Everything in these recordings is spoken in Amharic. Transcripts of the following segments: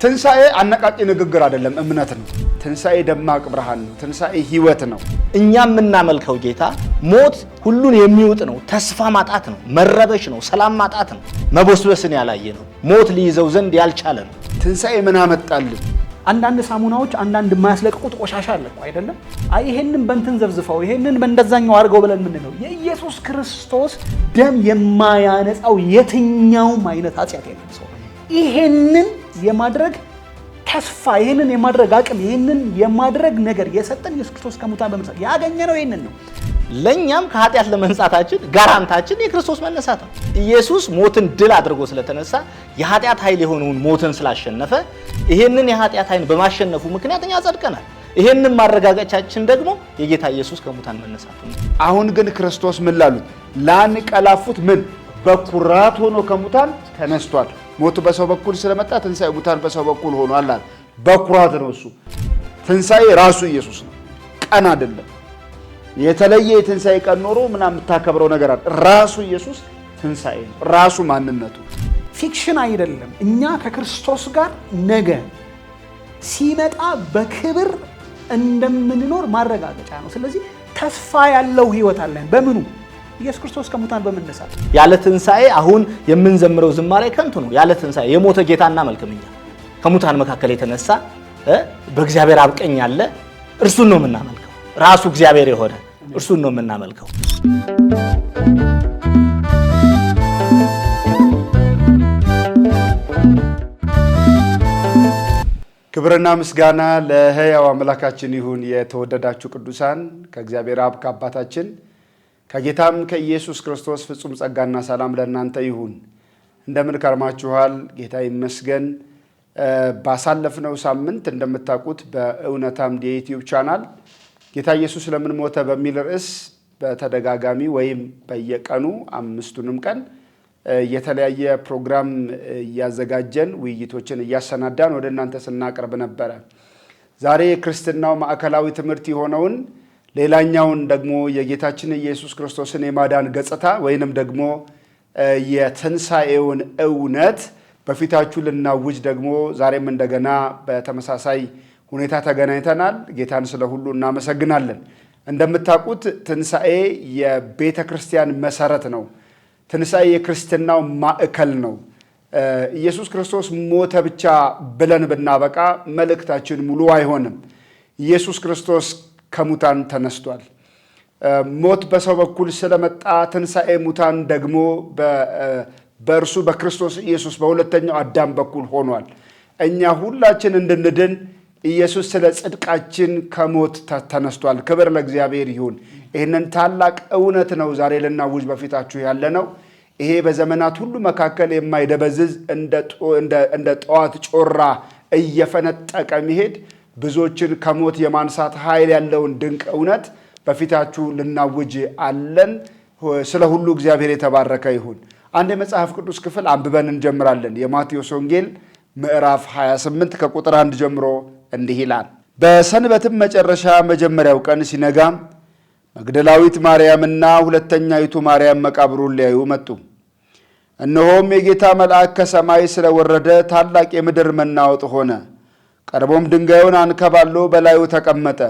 ትንሣኤ አነቃቂ ንግግር አይደለም፣ እምነት ነው። ትንሣኤ ደማቅ ብርሃን ነው። ትንሣኤ ሕይወት ነው። እኛ የምናመልከው ጌታ ሞት ሁሉን የሚውጥ ነው። ተስፋ ማጣት ነው፣ መረበሽ ነው፣ ሰላም ማጣት ነው፣ መቦስበስን ያላየ ነው፣ ሞት ሊይዘው ዘንድ ያልቻለ ነው። ትንሣኤ ምን አመጣልን? አንዳንድ ሳሙናዎች አንዳንድ የማያስለቅቁት ቆሻሻ አለ እኮ አይደለም? አይ ይሄንን በእንትን ዘፍዝፈው ይሄንን በእንደዛኛው አድርገው ብለን የምንለው የኢየሱስ ክርስቶስ ደም የማያነጻው የትኛውም አይነት ኃጢአት የለም። ሰው ይሄንን የማድረግ ተስፋ፣ ይሄንን የማድረግ አቅም፣ ይሄንን የማድረግ ነገር የሰጠን ኢየሱስ ክርስቶስ ከሙታን በመነሳት ያገኘነው ይሄንን ነው። ለእኛም ከኃጢአት ለመንጻታችን ጋራንታችን የክርስቶስ መነሳት ነው። ኢየሱስ ሞትን ድል አድርጎ ስለተነሳ የኃጢአት ኃይል የሆነውን ሞትን ስላሸነፈ ይሄንን የኃጢአት ኃይል በማሸነፉ ምክንያት እኛ ጸድቀናል። ይሄንን ማረጋገጫችን ደግሞ የጌታ ኢየሱስ ከሙታን መነሳቱ ነው። አሁን ግን ክርስቶስ ምን ላሉት ላንቀላፉት ምን በኩራት ሆኖ ከሙታን ተነስቷል። ሞቱ በሰው በኩል ስለመጣ ትንሣኤ ሙታን በሰው በኩል ሆኗል አለ። በኩራት ነው እሱ። ትንሣኤ ራሱ ኢየሱስ ነው፣ ቀን አይደለም። የተለየ የትንሣኤ ቀን ኖሮ ምናምን የምታከብረው ነገር አለ። ራሱ ኢየሱስ ትንሣኤ ነው፣ ራሱ ማንነቱ። Fiction አይደለም። እኛ ከክርስቶስ ጋር ነገ ሲመጣ በክብር እንደምንኖር ማረጋገጫ ነው። ስለዚህ ተስፋ ያለው ህይወት አለን። በምኑ? ኢየሱስ ክርስቶስ ከሙታን በመነሳት። ያለ ትንሣኤ አሁን የምንዘምረው ዝማሬ ከንቱ ነው። ያለ ትንሣኤ የሞተ ጌታ እናመልክም። እኛ ከሙታን መካከል የተነሳ በእግዚአብሔር አብ ቀኝ ያለ እርሱን ነው የምናመልከው። ራሱ እግዚአብሔር የሆነ እርሱን ነው የምናመልከው። ክብርና ምስጋና ለሕያው አምላካችን ይሁን። የተወደዳችሁ ቅዱሳን ከእግዚአብሔር አብ ከአባታችን ከጌታም ከኢየሱስ ክርስቶስ ፍጹም ጸጋና ሰላም ለእናንተ ይሁን። እንደምን ከርማችኋል? ጌታ ይመስገን። ባሳለፍነው ሳምንት እንደምታውቁት በእውነት አምድ የዩቲዩብ ቻናል ጌታ ኢየሱስ ለምን ሞተ በሚል ርዕስ በተደጋጋሚ ወይም በየቀኑ 5ቱንም ቀን የተለያየ ፕሮግራም እያዘጋጀን ውይይቶችን እያሰናዳን ወደ እናንተ ስናቀርብ ነበረ። ዛሬ የክርስትናው ማዕከላዊ ትምህርት የሆነውን ሌላኛውን ደግሞ የጌታችን ኢየሱስ ክርስቶስን የማዳን ገጽታ ወይንም ደግሞ የትንሣኤውን እውነት በፊታችሁ ልናውጅ ደግሞ ዛሬም እንደገና በተመሳሳይ ሁኔታ ተገናኝተናል። ጌታን ስለ ሁሉ እናመሰግናለን። እንደምታውቁት ትንሣኤ የቤተ ክርስቲያን መሰረት ነው። ትንሣኤ የክርስትናው ማዕከል ነው። ኢየሱስ ክርስቶስ ሞተ ብቻ ብለን ብናበቃ መልእክታችን ሙሉ አይሆንም። ኢየሱስ ክርስቶስ ከሙታን ተነስቷል። ሞት በሰው በኩል ስለመጣ ትንሣኤ ሙታን ደግሞ በእርሱ በክርስቶስ ኢየሱስ በሁለተኛው አዳም በኩል ሆኗል። እኛ ሁላችን እንድንድን ኢየሱስ ስለ ጽድቃችን ከሞት ተነስቷል። ክብር ለእግዚአብሔር ይሁን። ይህንን ታላቅ እውነት ነው ዛሬ ልናውጅ በፊታችሁ ያለ ነው። ይሄ በዘመናት ሁሉ መካከል የማይደበዝዝ እንደ ጠዋት ጮራ እየፈነጠቀ መሄድ ብዙዎችን ከሞት የማንሳት ኃይል ያለውን ድንቅ እውነት በፊታችሁ ልናውጅ አለን። ስለ ሁሉ እግዚአብሔር የተባረከ ይሁን። አንድ የመጽሐፍ ቅዱስ ክፍል አንብበን እንጀምራለን። የማቴዎስ ወንጌል ምዕራፍ 28 ከቁጥር 1 ጀምሮ እንዲህ ይላል። በሰንበትም መጨረሻ መጀመሪያው ቀን ሲነጋ መግደላዊት ማርያምና ሁለተኛይቱ ማርያም መቃብሩን ሊያዩ መጡ። እነሆም የጌታ መልአክ ከሰማይ ስለወረደ ታላቅ የምድር መናወጥ ሆነ። ቀርቦም ድንጋዩን አንከባሎ በላዩ ተቀመጠ።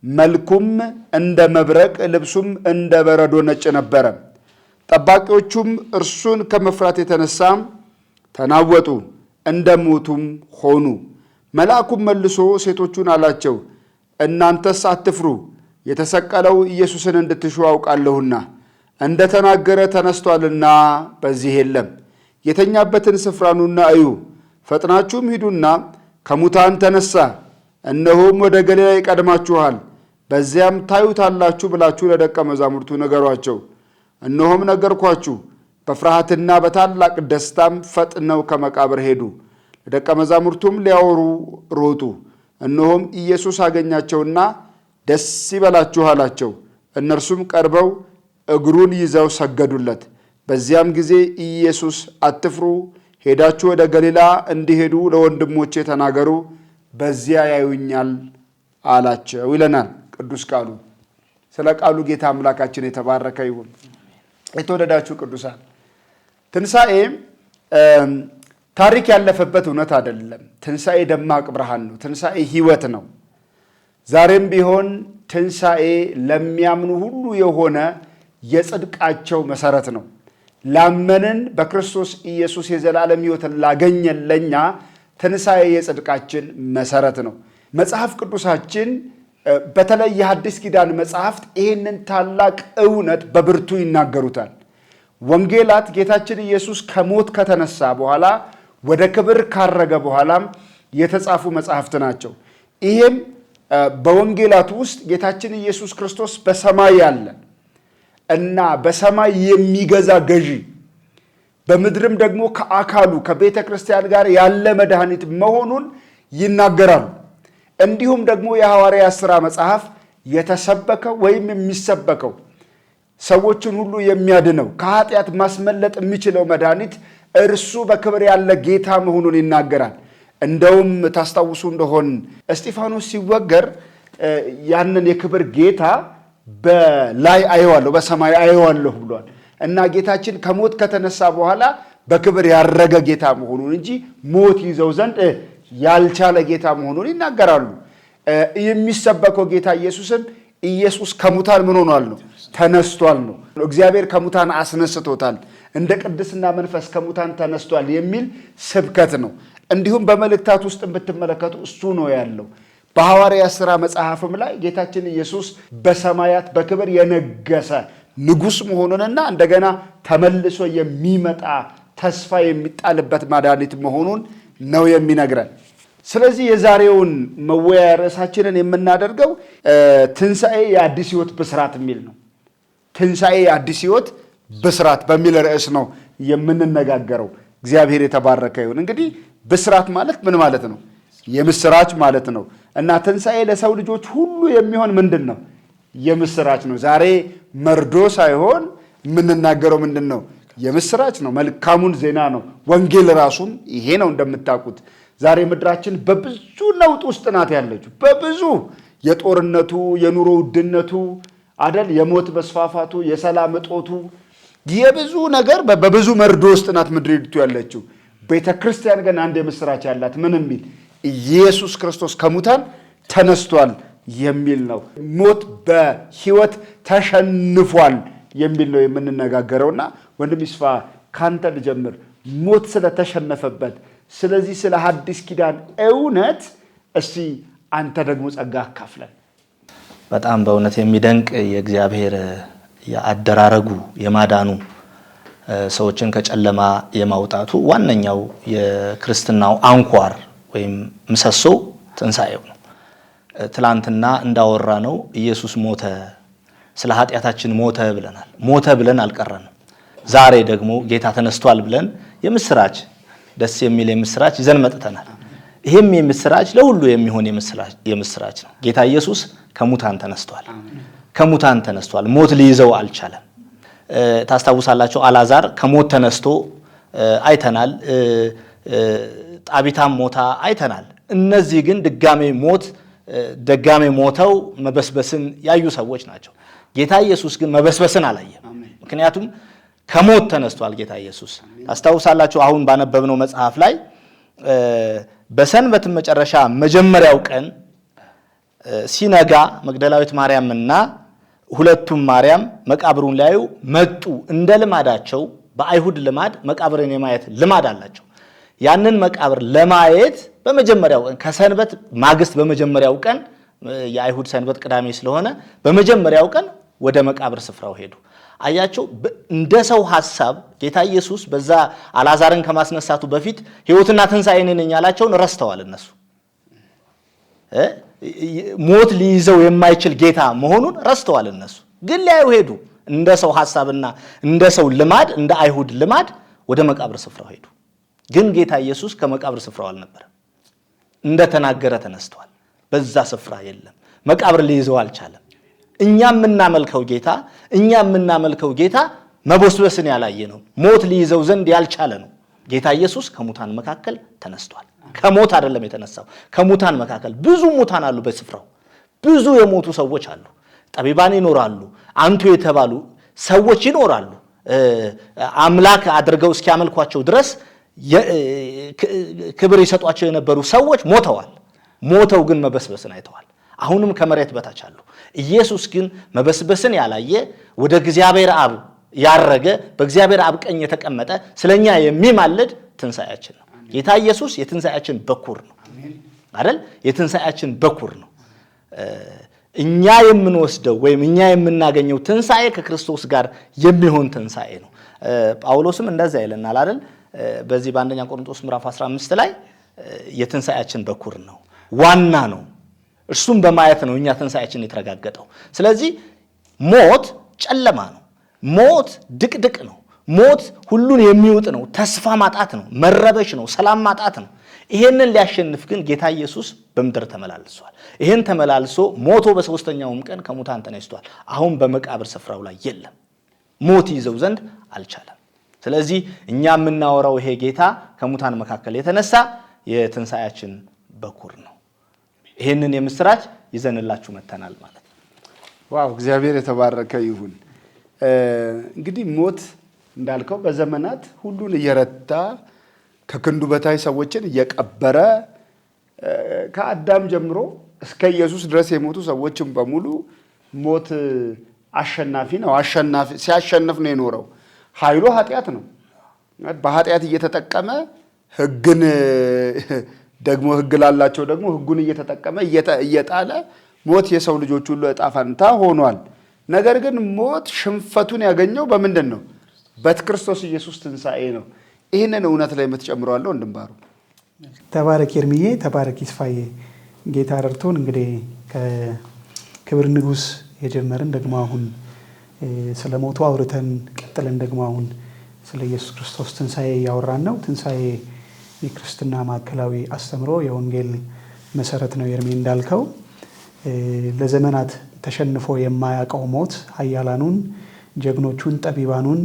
መልኩም እንደ መብረቅ ልብሱም እንደ በረዶ ነጭ ነበረ። ጠባቂዎቹም እርሱን ከመፍራት የተነሳ ተናወጡ፣ እንደ ሞቱም ሆኑ። መልአኩም መልሶ ሴቶቹን አላቸው፣ እናንተስ አትፍሩ፣ የተሰቀለው ኢየሱስን እንድትሹ አውቃለሁና እንደ ተናገረ ተነስቷልና በዚህ የለም። የተኛበትን ስፍራ ኑና እዩ። ፈጥናችሁም ሂዱና ከሙታን ተነሳ፣ እነሆም ወደ ገሊላ ይቀድማችኋል፣ በዚያም ታዩታላችሁ ብላችሁ ለደቀ መዛሙርቱ ንገሯቸው። እነሆም ነገርኳችሁ። በፍርሃትና በታላቅ ደስታም ፈጥነው ከመቃብር ሄዱ፣ ለደቀ መዛሙርቱም ሊያወሩ ሮጡ። እነሆም ኢየሱስ አገኛቸውና ደስ ይበላችሁ አላቸው። እነርሱም ቀርበው እግሩን ይዘው ሰገዱለት። በዚያም ጊዜ ኢየሱስ አትፍሩ፣ ሄዳችሁ ወደ ገሊላ እንዲሄዱ ለወንድሞቼ ተናገሩ፣ በዚያ ያዩኛል አላቸው ይለናል ቅዱስ ቃሉ። ስለ ቃሉ ጌታ አምላካችን የተባረከ ይሁን። የተወደዳችሁ ቅዱሳን ትንሣኤ ታሪክ ያለፈበት እውነት አይደለም። ትንሣኤ ደማቅ ብርሃን ነው። ትንሣኤ ሕይወት ነው። ዛሬም ቢሆን ትንሣኤ ለሚያምኑ ሁሉ የሆነ የጽድቃቸው መሰረት ነው። ላመንን በክርስቶስ ኢየሱስ የዘላለም ሕይወትን ላገኘን ለኛ ትንሣኤ የጽድቃችን መሰረት ነው። መጽሐፍ ቅዱሳችን በተለይ የሐዲስ ኪዳን መጽሐፍት ይህንን ታላቅ እውነት በብርቱ ይናገሩታል። ወንጌላት ጌታችን ኢየሱስ ከሞት ከተነሳ በኋላ ወደ ክብር ካረገ በኋላም የተጻፉ መጽሐፍት ናቸው። ይሄም በወንጌላት ውስጥ ጌታችን ኢየሱስ ክርስቶስ በሰማይ ያለ እና በሰማይ የሚገዛ ገዢ በምድርም ደግሞ ከአካሉ ከቤተ ክርስቲያን ጋር ያለ መድኃኒት መሆኑን ይናገራሉ። እንዲሁም ደግሞ የሐዋርያት ሥራ መጽሐፍ የተሰበከው ወይም የሚሰበከው ሰዎችን ሁሉ የሚያድነው ከኃጢአት ማስመለጥ የሚችለው መድኃኒት እርሱ በክብር ያለ ጌታ መሆኑን ይናገራል። እንደውም ታስታውሱ እንደሆን እስጢፋኖስ ሲወገር ያንን የክብር ጌታ በላይ አየዋለሁ በሰማይ አየዋለሁ ብሏል እና ጌታችን ከሞት ከተነሳ በኋላ በክብር ያረገ ጌታ መሆኑን እንጂ ሞት ይዘው ዘንድ ያልቻለ ጌታ መሆኑን ይናገራሉ። የሚሰበከው ጌታ ኢየሱስም ኢየሱስ ከሙታን ምን ሆኗል ነው? ተነስቷል ነው። እግዚአብሔር ከሙታን አስነስቶታል፣ እንደ ቅድስና መንፈስ ከሙታን ተነስቷል የሚል ስብከት ነው። እንዲሁም በመልእክታት ውስጥ ብትመለከቱ እሱ ነው ያለው። በሐዋርያት ሥራ መጽሐፍም ላይ ጌታችን ኢየሱስ በሰማያት በክብር የነገሰ ንጉሥ መሆኑንና እንደገና ተመልሶ የሚመጣ ተስፋ የሚጣልበት መድኃኒት መሆኑን ነው የሚነግረን። ስለዚህ የዛሬውን መወያያ ርዕሳችንን የምናደርገው ትንሣኤ የአዲስ ሕይወት ብስራት የሚል ነው። ትንሣኤ የአዲስ ሕይወት ብስራት በሚል ርዕስ ነው የምንነጋገረው። እግዚአብሔር የተባረከ ይሁን። እንግዲህ ብስራት ማለት ምን ማለት ነው? የምስራች ማለት ነው። እና ትንሣኤ ለሰው ልጆች ሁሉ የሚሆን ምንድን ነው? የምስራች ነው። ዛሬ መርዶ ሳይሆን የምንናገረው ምንድን ነው? የምስራች ነው። መልካሙን ዜና ነው። ወንጌል ራሱም ይሄ ነው። እንደምታውቁት ዛሬ ምድራችን በብዙ ነውጥ ውስጥ ናት ያለችው። በብዙ የጦርነቱ፣ የኑሮ ውድነቱ አደል፣ የሞት መስፋፋቱ፣ የሰላም እጦቱ፣ የብዙ ነገር በብዙ መርዶ ውስጥ ናት ምድሪቱ ያለችው። ቤተ ክርስቲያን ግን አንድ የምስራች ያላት ምን የሚል ኢየሱስ ክርስቶስ ከሙታን ተነስቷል የሚል ነው። ሞት በሕይወት ተሸንፏል የሚል ነው የምንነጋገረውና ወንድም ይስፋ ካንተ ልጀምር። ሞት ስለተሸነፈበት ስለዚህ ስለ ሐዲስ ኪዳን እውነት እስቲ አንተ ደግሞ ጸጋ አካፍለን። በጣም በእውነት የሚደንቅ የእግዚአብሔር የአደራረጉ የማዳኑ ሰዎችን ከጨለማ የማውጣቱ ዋነኛው የክርስትናው አንኳር ወይም ምሰሶ ትንሣኤው ነው። ትላንትና እንዳወራ ነው ኢየሱስ ሞተ፣ ስለ ኃጢአታችን ሞተ ብለናል። ሞተ ብለን አልቀረንም። ዛሬ ደግሞ ጌታ ተነስቷል ብለን የምስራች ደስ የሚል የምስራች ይዘን መጥተናል። ይሄም የምስራች ለሁሉ የሚሆን የምስራች ነው። ጌታ ኢየሱስ ከሙታን ተነስቷል። ከሙታን ተነስቷል። ሞት ሊይዘው አልቻለም። ታስታውሳላችሁ፣ አልዓዛር ከሞት ተነስቶ አይተናል። ጣቢታም ሞታ አይተናል። እነዚህ ግን ድጋሜ ሞተው መበስበስን ያዩ ሰዎች ናቸው። ጌታ ኢየሱስ ግን መበስበስን አላየም። ምክንያቱም ከሞት ተነስቷል ጌታ ኢየሱስ። ታስታውሳላችሁ አሁን ባነበብነው መጽሐፍ ላይ በሰንበት መጨረሻ መጀመሪያው ቀን ሲነጋ መግደላዊት ማርያምና ሁለቱም ማርያም መቃብሩን ሊያዩ መጡ። እንደ ልማዳቸው በአይሁድ ልማድ መቃብርን የማየት ልማድ አላቸው። ያንን መቃብር ለማየት በመጀመሪያው ቀን ከሰንበት ማግስት በመጀመሪያው ቀን የአይሁድ ሰንበት ቅዳሜ ስለሆነ በመጀመሪያው ቀን ወደ መቃብር ስፍራው ሄዱ። አያቸው፣ እንደ ሰው ሐሳብ ጌታ ኢየሱስ በዛ አልዓዛርን ከማስነሳቱ በፊት ሕይወትና ትንሣኤ እኔ ነኝ ያላቸውን ረስተዋል። እነሱ ሞት ሊይዘው የማይችል ጌታ መሆኑን ረስተዋል። እነሱ ግን ሊያዩ ሄዱ። እንደ ሰው ሐሳብና እንደ ሰው ልማድ፣ እንደ አይሁድ ልማድ ወደ መቃብር ስፍራው ሄዱ። ግን ጌታ ኢየሱስ ከመቃብር ስፍራው አልነበረም። እንደተናገረ ተነስቷል። በዛ ስፍራ የለም። መቃብር ሊይዘው አልቻለም። እኛ የምናመልከው ጌታ መበስበስን ያላየ ነው። ሞት ሊይዘው ዘንድ ያልቻለ ነው። ጌታ ኢየሱስ ከሙታን መካከል ተነስቷል። ከሞት አይደለም የተነሳው፣ ከሙታን መካከል። ብዙ ሙታን አሉ በስፍራው፣ ብዙ የሞቱ ሰዎች አሉ። ጠቢባን ይኖራሉ፣ አንቱ የተባሉ ሰዎች ይኖራሉ። አምላክ አድርገው እስኪያመልኳቸው ድረስ ክብር ይሰጧቸው የነበሩ ሰዎች ሞተዋል። ሞተው ግን መበስበስን አይተዋል። አሁንም ከመሬት በታች አሉ። ኢየሱስ ግን መበስበስን ያላየ፣ ወደ እግዚአብሔር አብ ያረገ፣ በእግዚአብሔር አብ ቀኝ የተቀመጠ፣ ስለኛ የሚማልድ ትንሣኤያችን ነው። ጌታ ኢየሱስ የትንሣኤያችን በኩር ነው አይደል? የትንሣኤያችን በኩር ነው። እኛ የምንወስደው ወይም እኛ የምናገኘው ትንሣኤ ከክርስቶስ ጋር የሚሆን ትንሣኤ ነው። ጳውሎስም እንደዛ ይለናል አይደል? በዚህ በአንደኛ ቆሮንቶስ ምዕራፍ 15 ላይ የትንሣኤያችን በኩር ነው፣ ዋና ነው። እርሱም በማየት ነው እኛ ትንሣኤያችን የተረጋገጠው። ስለዚህ ሞት ጨለማ ነው። ሞት ድቅድቅ ነው። ሞት ሁሉን የሚውጥ ነው። ተስፋ ማጣት ነው። መረበሽ ነው። ሰላም ማጣት ነው። ይሄንን ሊያሸንፍ ግን ጌታ ኢየሱስ በምድር ተመላልሷል። ይሄን ተመላልሶ ሞቶ በሶስተኛውም ቀን ከሙታን ተነስቷል። አሁን በመቃብር ስፍራው ላይ የለም። ሞት ይዘው ዘንድ አልቻለም። ስለዚህ እኛ የምናወራው ይሄ ጌታ ከሙታን መካከል የተነሳ የትንሣኤያችን በኩር ነው። ይሄንን የምስራች ይዘንላችሁ መተናል ማለት ነው። Wow፣ እግዚአብሔር የተባረከ ይሁን። እንግዲህ ሞት እንዳልከው በዘመናት ሁሉን እየረታ፣ ከክንዱ በታች ሰዎችን እየቀበረ፣ ከአዳም ጀምሮ እስከ ኢየሱስ ድረስ የሞቱ ሰዎችን በሙሉ ሞት አሸናፊ ነው። አሸናፊ ሲያሸንፍ ነው የኖረው። ኃይሉ ኃጢአት ነው። በኃጢአት እየተጠቀመ፣ ሕግን ደግሞ ሕግ ላላቸው ደግሞ ሕጉን እየተጠቀመ እየጣለ ሞት የሰው ልጆች ሁሉ እጣ ፈንታ ሆኗል። ነገር ግን ሞት ሽንፈቱን ያገኘው በምንድን ነው? በክርስቶስ ኢየሱስ ትንሣኤ ነው። ይህንን እውነት ላይ የምትጨምረው አለ ወንድም ባሩ? ተባረክ ኤርሚዬ፣ ተባረክ ይስፋዬ። ጌታ ረድቶን እንግዲህ ከክብር ንጉሥ የጀመርን ደግሞ አሁን ስለ ሞቱ አውርተን ቀጥለን ደግሞ አሁን ስለ ኢየሱስ ክርስቶስ ትንሣኤ እያወራን ነው። ትንሣኤ የክርስትና ማዕከላዊ አስተምሮ፣ የወንጌል መሰረት ነው። ኤርሜ እንዳልከው ለዘመናት ተሸንፎ የማያውቀው ሞት ኃያላኑን፣ ጀግኖቹን፣ ጠቢባኑን፣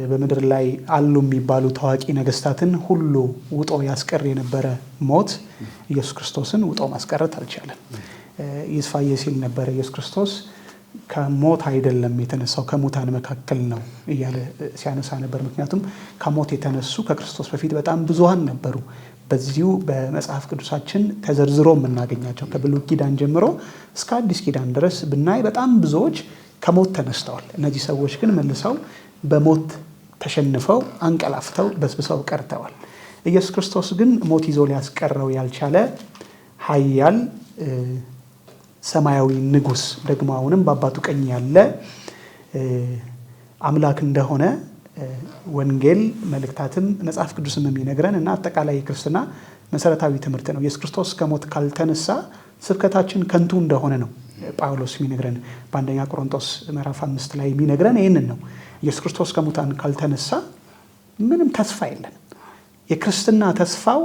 በምድር ላይ አሉ የሚባሉ ታዋቂ ነገስታትን ሁሉ ውጦ ያስቀር የነበረ ሞት ኢየሱስ ክርስቶስን ውጦ ማስቀረት አልቻለም። ይስፋዬ ሲል ነበረ፣ ኢየሱስ ክርስቶስ ከሞት አይደለም የተነሳው፣ ከሙታን መካከል ነው እያለ ሲያነሳ ነበር። ምክንያቱም ከሞት የተነሱ ከክርስቶስ በፊት በጣም ብዙሃን ነበሩ። በዚሁ በመጽሐፍ ቅዱሳችን ተዘርዝሮ የምናገኛቸው ከብሉይ ኪዳን ጀምሮ እስከ አዲስ ኪዳን ድረስ ብናይ በጣም ብዙዎች ከሞት ተነስተዋል። እነዚህ ሰዎች ግን መልሰው በሞት ተሸንፈው፣ አንቀላፍተው፣ በስብሰው ቀርተዋል። ኢየሱስ ክርስቶስ ግን ሞት ይዞ ሊያስቀረው ያልቻለ ኃያል ሰማያዊ ንጉሥ፣ ደግሞ አሁንም በአባቱ ቀኝ ያለ አምላክ እንደሆነ ወንጌል መልእክታትም መጽሐፍ ቅዱስም የሚነግረን እና አጠቃላይ የክርስትና መሰረታዊ ትምህርት ነው። ኢየሱስ ክርስቶስ ከሞት ካልተነሳ ስብከታችን ከንቱ እንደሆነ ነው ጳውሎስ የሚነግረን። በአንደኛ ቆሮንቶስ ምዕራፍ 5 ላይ የሚነግረን ይህንን ነው። ኢየሱስ ክርስቶስ ከሙታን ካልተነሳ ምንም ተስፋ የለንም። የክርስትና ተስፋው፣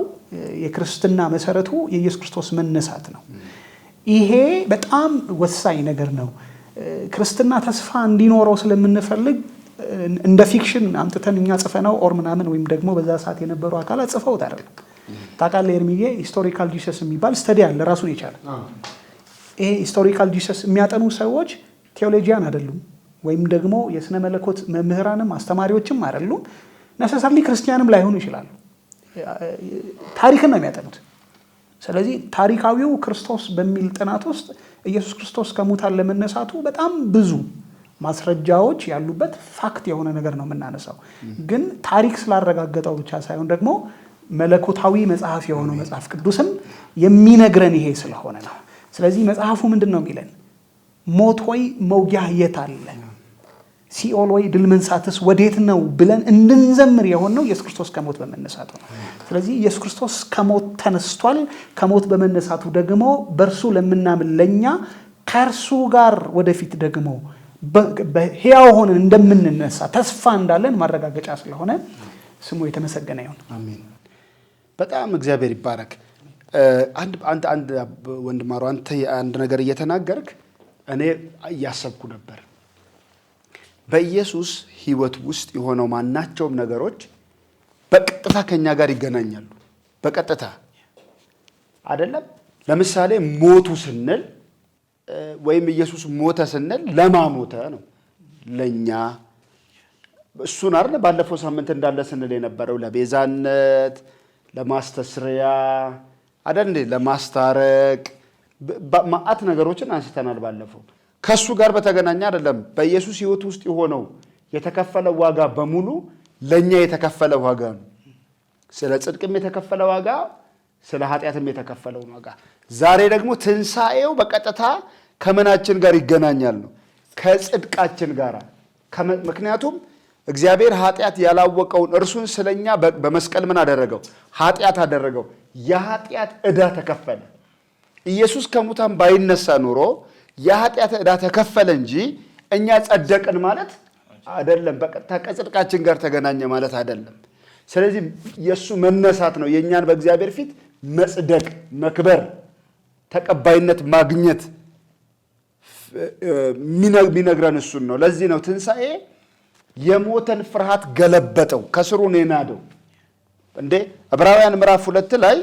የክርስትና መሰረቱ የኢየሱስ ክርስቶስ መነሳት ነው። ይሄ በጣም ወሳኝ ነገር ነው። ክርስትና ተስፋ እንዲኖረው ስለምንፈልግ እንደ fiction አምጥተን እኛ ጽፈነው or ምናምን ወይም ደግሞ በዛ ሰዓት የነበሩ አካላት ጽፈውት አይደለም። ታውቃለህ ኤርሚዬ፣ historical Jesus የሚባል study አለ ራሱን የቻለ። ይሄ historical Jesus የሚያጠኑ ሰዎች theologian አይደሉም፣ ወይም ደግሞ የስነ መለኮት መምህራንም አስተማሪዎችም አይደሉም። Necessarily ክርስቲያንም ላይሆኑ ይችላሉ። ታሪክን ነው የሚያጠኑት። ስለዚህ ታሪካዊው ክርስቶስ በሚል ጥናት ውስጥ ኢየሱስ ክርስቶስ ከሙታን ለመነሳቱ በጣም ብዙ ማስረጃዎች ያሉበት fact የሆነ ነገር ነው የምናነሳው። ግን ታሪክ ስላረጋገጠው ብቻ ሳይሆን ደግሞ መለኮታዊ መጽሐፍ የሆነው መጽሐፍ ቅዱስም የሚነግረን ይሄ ስለሆነ ነው። ስለዚህ መጽሐፉ ምንድን ነው የሚለን? ሞት ሆይ መውጊያህ የት አለ? ሲኦል ወይ ድል መንሳትስ ወዴት ነው? ብለን እንድንዘምር የሆነው ኢየሱስ ክርስቶስ ከሞት በመነሳቱ ነው። ስለዚህ ኢየሱስ ክርስቶስ ከሞት ተነስቷል። ከሞት በመነሳቱ ደግሞ በእርሱ ለምናምን ለኛ ከእርሱ ጋር ወደፊት ደግሞ ሕያው ሆነን እንደምንነሳ ተስፋ እንዳለን ማረጋገጫ ስለሆነ ስሙ የተመሰገነ ይሁን። አሜን። በጣም እግዚአብሔር ይባረክ። አንድ አንድ አንድ ወንድማሮ፣ አንተ አንድ ነገር እየተናገርክ እኔ እያሰብኩ ነበር። በኢየሱስ ሕይወት ውስጥ የሆነው ማናቸውም ነገሮች በቀጥታ ከኛ ጋር ይገናኛሉ። በቀጥታ አይደለም። ለምሳሌ ሞቱ ስንል ወይም ኢየሱስ ሞተ ስንል ለማ ሞተ ነው? ለኛ። እሱን አይደል ባለፈው ሳምንት እንዳለ ስንል የነበረው ለቤዛነት፣ ለማስተስሪያ አይደል እንዴ፣ ለማስታረቅ ማአት ነገሮችን አንስተናል ባለፈው። ከሱ ጋር በተገናኘ አይደለም። በኢየሱስ ሕይወት ውስጥ የሆነው የተከፈለ ዋጋ በሙሉ ለኛ የተከፈለ ዋጋ ነው። ስለ ጽድቅም የተከፈለ ዋጋ፣ ስለ ኃጢአትም የተከፈለውን ዋጋ። ዛሬ ደግሞ ትንሣኤው በቀጥታ ከምናችን ጋር ይገናኛል ነው፣ ከጽድቃችን ጋር። ምክንያቱም እግዚአብሔር ኃጢአት ያላወቀውን እርሱን ስለኛ በመስቀል ምን አደረገው? ኃጢአት አደረገው። የኃጢአት ዕዳ ተከፈለ። ኢየሱስ ከሙታን ባይነሳ ኑሮ የኃጢአት ዕዳ ተከፈለ እንጂ እኛ ጸደቅን ማለት አይደለም። በቀጥታ ከጽድቃችን ጋር ተገናኘ ማለት አይደለም። ስለዚህ የእሱ መነሳት ነው የእኛን በእግዚአብሔር ፊት መጽደቅ፣ መክበር፣ ተቀባይነት ማግኘት የሚነግረን እሱን ነው። ለዚህ ነው ትንሣኤ የሞተን ፍርሃት ገለበጠው፣ ከስሩ ነው የናደው። እንዴ ዕብራውያን ምዕራፍ 2 ላይ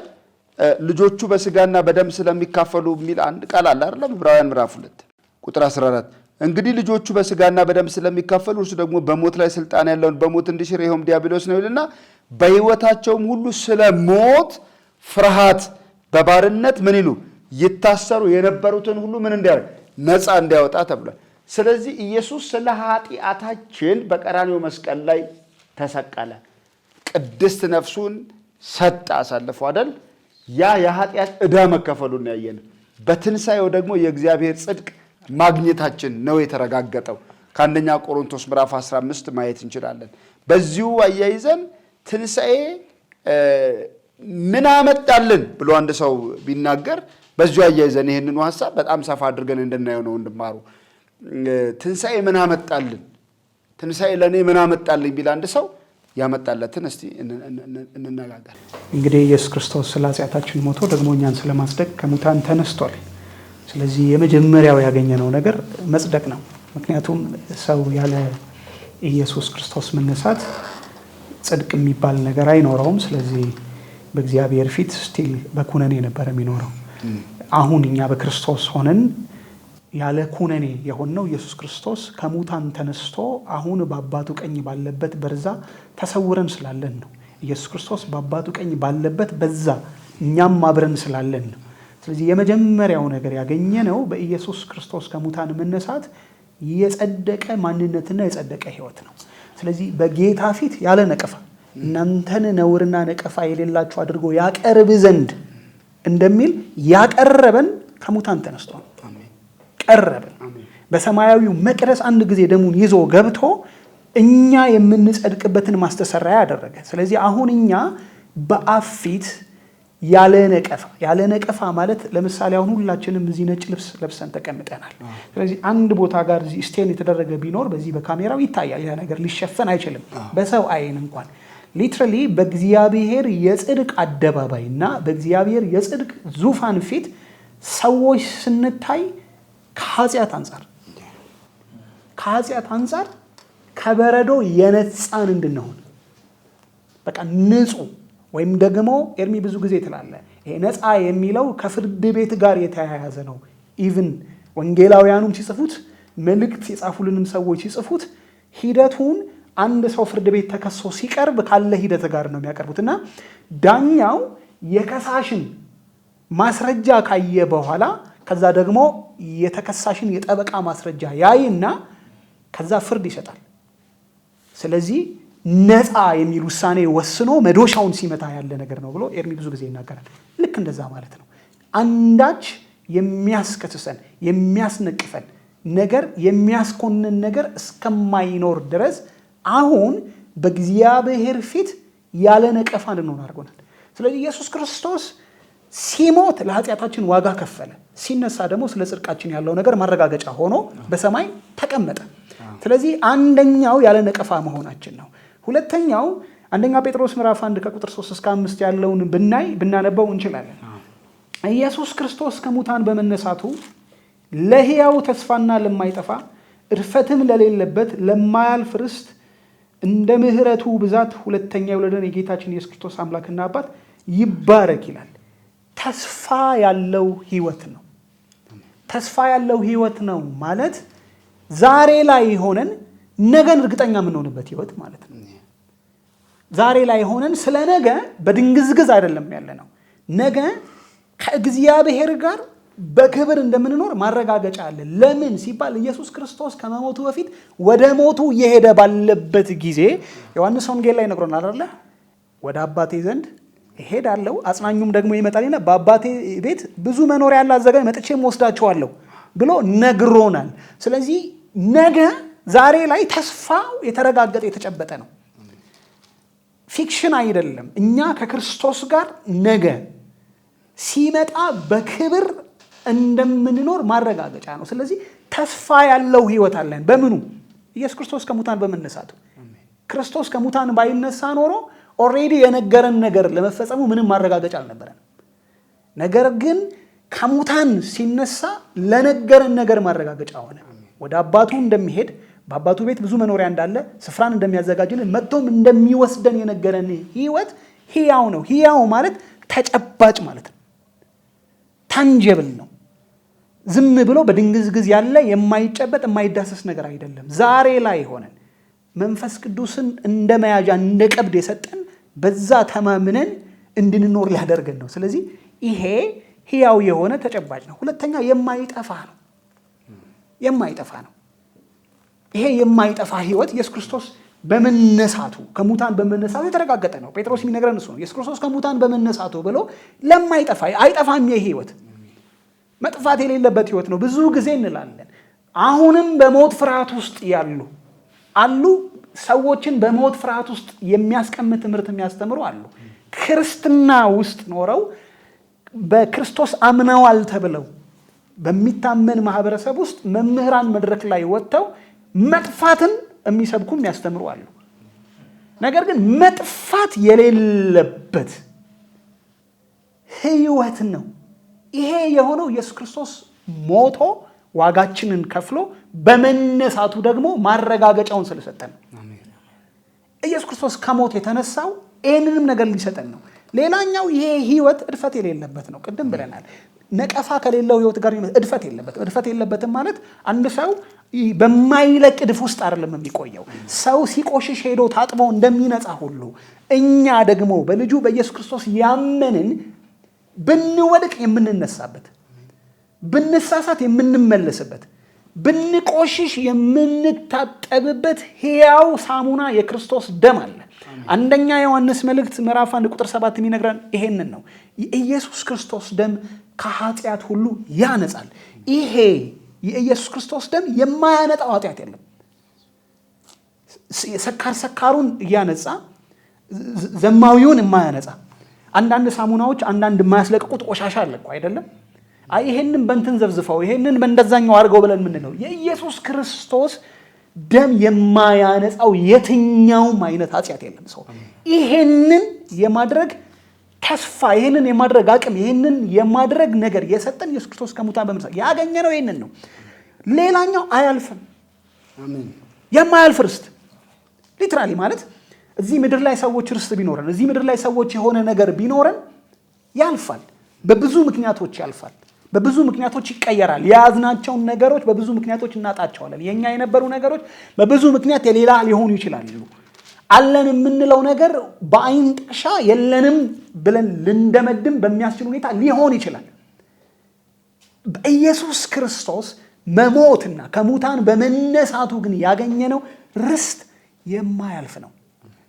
ልጆቹ በስጋና በደም ስለሚካፈሉ የሚል አንድ ቃል አለ አይደለም? ዕብራውያን ምዕራፍ 2 ቁጥር 14 እንግዲህ ልጆቹ በስጋና በደም ስለሚካፈሉ እርሱ ደግሞ በሞት ላይ ስልጣን ያለውን በሞት እንዲሽር ይኸውም ዲያብሎስ ነው ይልና በሕይወታቸውም ሁሉ ስለ ሞት ፍርሃት በባርነት ምን ይሉ ይታሰሩ የነበሩትን ሁሉ ምን እንዲያደርግ ነፃ እንዲያወጣ ተብሏል። ስለዚህ ኢየሱስ ስለ ኃጢአታችን በቀራንዮ መስቀል ላይ ተሰቀለ። ቅድስት ነፍሱን ሰጠ አሳልፎ አይደል? ያ የኃጢአት ዕዳ መከፈሉን ያየን። በትንሣኤው ደግሞ የእግዚአብሔር ጽድቅ ማግኘታችን ነው የተረጋገጠው። ከአንደኛ ቆሮንቶስ ምዕራፍ 15 ማየት እንችላለን። በዚሁ አያይዘን ትንሣኤ ምን አመጣልን ብሎ አንድ ሰው ቢናገር በዚሁ አያይዘን ይህንኑ ሀሳብ በጣም ሰፋ አድርገን እንድናየው ነው እንድማሩ። ትንሣኤ ምን አመጣልን፣ ትንሣኤ ለእኔ ምን አመጣልኝ ቢል አንድ ሰው ያመጣለትን እስቲ እንነጋገር። እንግዲህ ኢየሱስ ክርስቶስ ስለ ኃጢአታችን ሞቶ ደግሞ እኛን ስለማጽደቅ ከሙታን ተነስቷል። ስለዚህ የመጀመሪያው ያገኘነው ነገር መጽደቅ ነው። ምክንያቱም ሰው ያለ ኢየሱስ ክርስቶስ መነሳት ጽድቅ የሚባል ነገር አይኖረውም። ስለዚህ በእግዚአብሔር ፊት still በኩነኔ ነበር የሚኖረው። አሁን እኛ በክርስቶስ ሆነን ያለ ኩነኔ የሆነው ኢየሱስ ክርስቶስ ከሙታን ተነስቶ አሁን በአባቱ ቀኝ ባለበት በርዛ ተሰውረን ስላለን ነው። ኢየሱስ ክርስቶስ በአባቱ ቀኝ ባለበት በዛ እኛም አብረን ስላለን ነው። ስለዚህ የመጀመሪያው ነገር ያገኘነው በኢየሱስ ክርስቶስ ከሙታን መነሳት የጸደቀ ማንነትና የጸደቀ ሕይወት ነው። ስለዚህ በጌታ ፊት ያለ ነቀፋ እናንተን ነውርና ነቀፋ የሌላችሁ አድርጎ ያቀርብ ዘንድ እንደሚል ያቀረበን ከሙታን ተነስቶ ነው። ቀረበን በሰማያዊው መቅደስ አንድ ጊዜ ደሙን ይዞ ገብቶ እኛ የምንጸድቅበትን ማስተሰሪያ ያደረገ። ስለዚህ አሁን እኛ በአብ ፊት ያለ ነቀፋ፣ ያለ ነቀፋ ማለት ለምሳሌ አሁን ሁላችንም እዚህ ነጭ ልብስ ለብሰን ተቀምጠናል። ስለዚህ አንድ ቦታ ጋር እዚህ stain የተደረገ ቢኖር በዚህ በካሜራው ይታያል። ያ ነገር ሊሸፈን አይችልም በሰው አይን እንኳን። Literally በእግዚአብሔር የጽድቅ አደባባይና በእግዚአብሔር የጽድቅ ዙፋን ፊት ሰዎች ስንታይ ከኃጢአት አንጻር ከበረዶ የነጻን እንድንሆን በቃ ንጹህ ወይም ደግሞ ኤርሚ ብዙ ጊዜ ትላለ ይሄ ነፃ የሚለው ከፍርድ ቤት ጋር የተያያዘ ነው። Even ወንጌላውያኑም ሲጽፉት መልእክት የጻፉልንም ሰዎች ሲጽፉት ሂደቱን አንድ ሰው ፍርድ ቤት ተከሶ ሲቀርብ ካለ ሂደት ጋር ነው የሚያቀርቡት እና ዳኛው የከሳሽን ማስረጃ ካየ በኋላ ከዛ ደግሞ የተከሳሽን የጠበቃ ማስረጃ ያይና ከዛ ፍርድ ይሰጣል። ስለዚህ ነፃ የሚል ውሳኔ ወስኖ መዶሻውን ሲመታ ያለ ነገር ነው ብሎ ኤርሚ ብዙ ጊዜ ይናገራል። ልክ እንደዛ ማለት ነው። አንዳች የሚያስከስሰን የሚያስነቅፈን ነገር የሚያስኮንን ነገር እስከማይኖር ድረስ አሁን በእግዚአብሔር ፊት ያለ ነቀፋ እንድንሆን አድርጎናል። ስለዚህ ኢየሱስ ክርስቶስ ሲሞት ለኃጢአታችን ዋጋ ከፈለ። ሲነሳ ደግሞ ስለ ጽድቃችን ያለው ነገር ማረጋገጫ ሆኖ በሰማይ ተቀመጠ። ስለዚህ አንደኛው ያለ ነቀፋ መሆናችን ነው። ሁለተኛው አንደኛ ጴጥሮስ ምዕራፍ 1 ከቁጥር 3 እስከ 5 ያለውን ብናይ ብናነበው እንችላለን። ኢየሱስ ክርስቶስ ከሙታን በመነሳቱ ለሕያው ተስፋና ለማይጠፋ እድፈትም ለሌለበት ለማያልፍ ርስት እንደ ምሕረቱ ብዛት ሁለተኛ የወለደን የጌታችን ኢየሱስ ክርስቶስ አምላክና አባት ይባረክ ይላል። ተስፋ ያለው ሕይወት ነው። ተስፋ ያለው ሕይወት ነው ማለት ዛሬ ላይ ሆነን ነገን እርግጠኛ የምንሆንበት ህይወት ማለት ነው። ዛሬ ላይ ሆነን ስለ ነገ በድንግዝግዝ አይደለም ያለ ነው። ነገ ከእግዚአብሔር ጋር በክብር እንደምንኖር ማረጋገጫ አለ። ለምን ሲባል ኢየሱስ ክርስቶስ ከመሞቱ በፊት ወደ ሞቱ እየሄደ ባለበት ጊዜ ዮሐንስ ወንጌል ላይ ነግሮናል አይደለ? ወደ አባቴ ዘንድ እሄዳለሁ አጽናኙም ደግሞ ይመጣልና በአባቴ ቤት ብዙ መኖሪያ ያለ አዘጋጅ መጥቼም ወስዳችኋለሁ ብሎ ነግሮናል። ስለዚህ ነገ ዛሬ ላይ ተስፋው የተረጋገጠ የተጨበጠ ነው። Fiction አይደለም። እኛ ከክርስቶስ ጋር ነገ ሲመጣ በክብር እንደምንኖር ማረጋገጫ ነው። ስለዚህ ተስፋ ያለው ህይወት አለን። በምኑ? ኢየሱስ ክርስቶስ ከሙታን በመነሳቱ። ክርስቶስ ከሙታን ባይነሳ ኖሮ already የነገረን ነገር ለመፈጸሙ ምንም ማረጋገጫ አልነበረንም። ነገር ግን ከሙታን ሲነሳ ለነገረን ነገር ማረጋገጫ ሆነ። ወደ አባቱ እንደሚሄድ፣ በአባቱ ቤት ብዙ መኖሪያ እንዳለ፣ ስፍራን እንደሚያዘጋጅልን፣ መጥቶም እንደሚወስደን የነገረን ህይወት ህያው ነው። ህያው ማለት ተጨባጭ ማለት ነው። Tangible ነው። ዝም ብሎ በድንግዝግዝ ያለ የማይጨበጥ የማይዳሰስ ነገር አይደለም። ዛሬ ላይ ሆነን መንፈስ ቅዱስን እንደ መያዣ እንደ ቀብድ የሰጠን በዛ ተማምነን እንድንኖር ሊያደርገን ነው። ስለዚህ ይሄ ህያው የሆነ ተጨባጭ ነው። ሁለተኛ የማይጠፋ ነው። የማይጠፋ ነው። ይሄ የማይጠፋ ህይወት ኢየሱስ ክርስቶስ በመነሳቱ፣ ከሙታን በመነሳቱ የተረጋገጠ ነው። ጴጥሮስ የሚነግረን እሱ ነው። ኢየሱስ ክርስቶስ ከሙታን በመነሳቱ ብሎ ለማይጠፋ፣ አይጠፋም። ይሄ ህይወት መጥፋት የሌለበት ህይወት ነው። ብዙ ጊዜ እንላለን። አሁንም በሞት ፍርሃት ውስጥ ያሉ አሉ። ሰዎችን በሞት ፍርሃት ውስጥ የሚያስቀምጥ ትምህርት የሚያስተምሩ አሉ። ክርስትና ውስጥ ኖረው በክርስቶስ አምነዋል ተብለው በሚታመን ማህበረሰብ ውስጥ መምህራን መድረክ ላይ ወጥተው መጥፋትን የሚሰብኩ የሚያስተምሩ አሉ። ነገር ግን መጥፋት የሌለበት ህይወት ነው። ይሄ የሆነው ኢየሱስ ክርስቶስ ሞቶ ዋጋችንን ከፍሎ በመነሳቱ ደግሞ ማረጋገጫውን ስለሰጠን ነው። ኢየሱስ ክርስቶስ ከሞት የተነሳው ይህንንም ነገር ሊሰጠን ነው። ሌላኛው ይሄ ህይወት እድፈት የሌለበት ነው። ቅድም ብለናል። ነቀፋ ከሌለው ህይወት ጋር እድፈት የለበትም። እድፈት የለበትም ማለት አንድ ሰው በማይለቅ እድፍ ውስጥ አይደለም የሚቆየው። ሰው ሲቆሽሽ ሄዶ ታጥቦ እንደሚነጻ ሁሉ እኛ ደግሞ በልጁ በኢየሱስ ክርስቶስ ያመንን ብንወድቅ የምንነሳበት፣ ብንሳሳት የምንመለስበት፣ ብንቆሽሽ የምንታጠብበት ሕያው ሳሙና የክርስቶስ ደም አለ። አንደኛ ዮሐንስ መልእክት ምዕራፍ 1 ቁጥር 7 የሚነግረን ይሄንን ነው። የኢየሱስ ክርስቶስ ደም ከኃጢአት ሁሉ ያነጻል። ይሄ የኢየሱስ ክርስቶስ ደም የማያነጣው ኃጢአት የለም። ሰካር ሰካሩን እያነጻ ዘማዊውን የማያነጻ፣ አንዳንድ ሳሙናዎች አንዳንድ የማያስለቅቁት ቆሻሻ አለ እኮ አይደለም? አይ ይሄንን በእንትን ዘፍዝፈው ይሄንን በእንደዛኛው አድርገው ብለን የምንለው የኢየሱስ ክርስቶስ ደም የማያነጻው የትኛውም አይነት ኃጢአት የለም። ሰው ይሄንን የማድረግ ተስፋ፣ ይሄንን የማድረግ አቅም፣ ይሄንን የማድረግ ነገር የሰጠን ኢየሱስ ክርስቶስ ከሙታን በመነሳት ያገኘነው ይሄንን ነው። ሌላኛው አያልፍም። የማያልፍ ርስት literally ማለት እዚህ ምድር ላይ ሰዎች ርስት ቢኖረን፣ እዚህ ምድር ላይ ሰዎች የሆነ ነገር ቢኖረን ያልፋል። በብዙ ምክንያቶች ያልፋል። በብዙ ምክንያቶች ይቀየራል። የያዝናቸውን ነገሮች በብዙ ምክንያቶች እናጣቸዋለን። የኛ የነበሩ ነገሮች በብዙ ምክንያት የሌላ ሊሆኑ ይችላሉ። አለን የምንለው ነገር በአይን ጥቅሻ የለንም ብለን ልንደመድም በሚያስችል ሁኔታ ሊሆን ይችላል። በኢየሱስ ክርስቶስ መሞትና ከሙታን በመነሳቱ ግን ያገኘነው ርስት የማያልፍ ነው።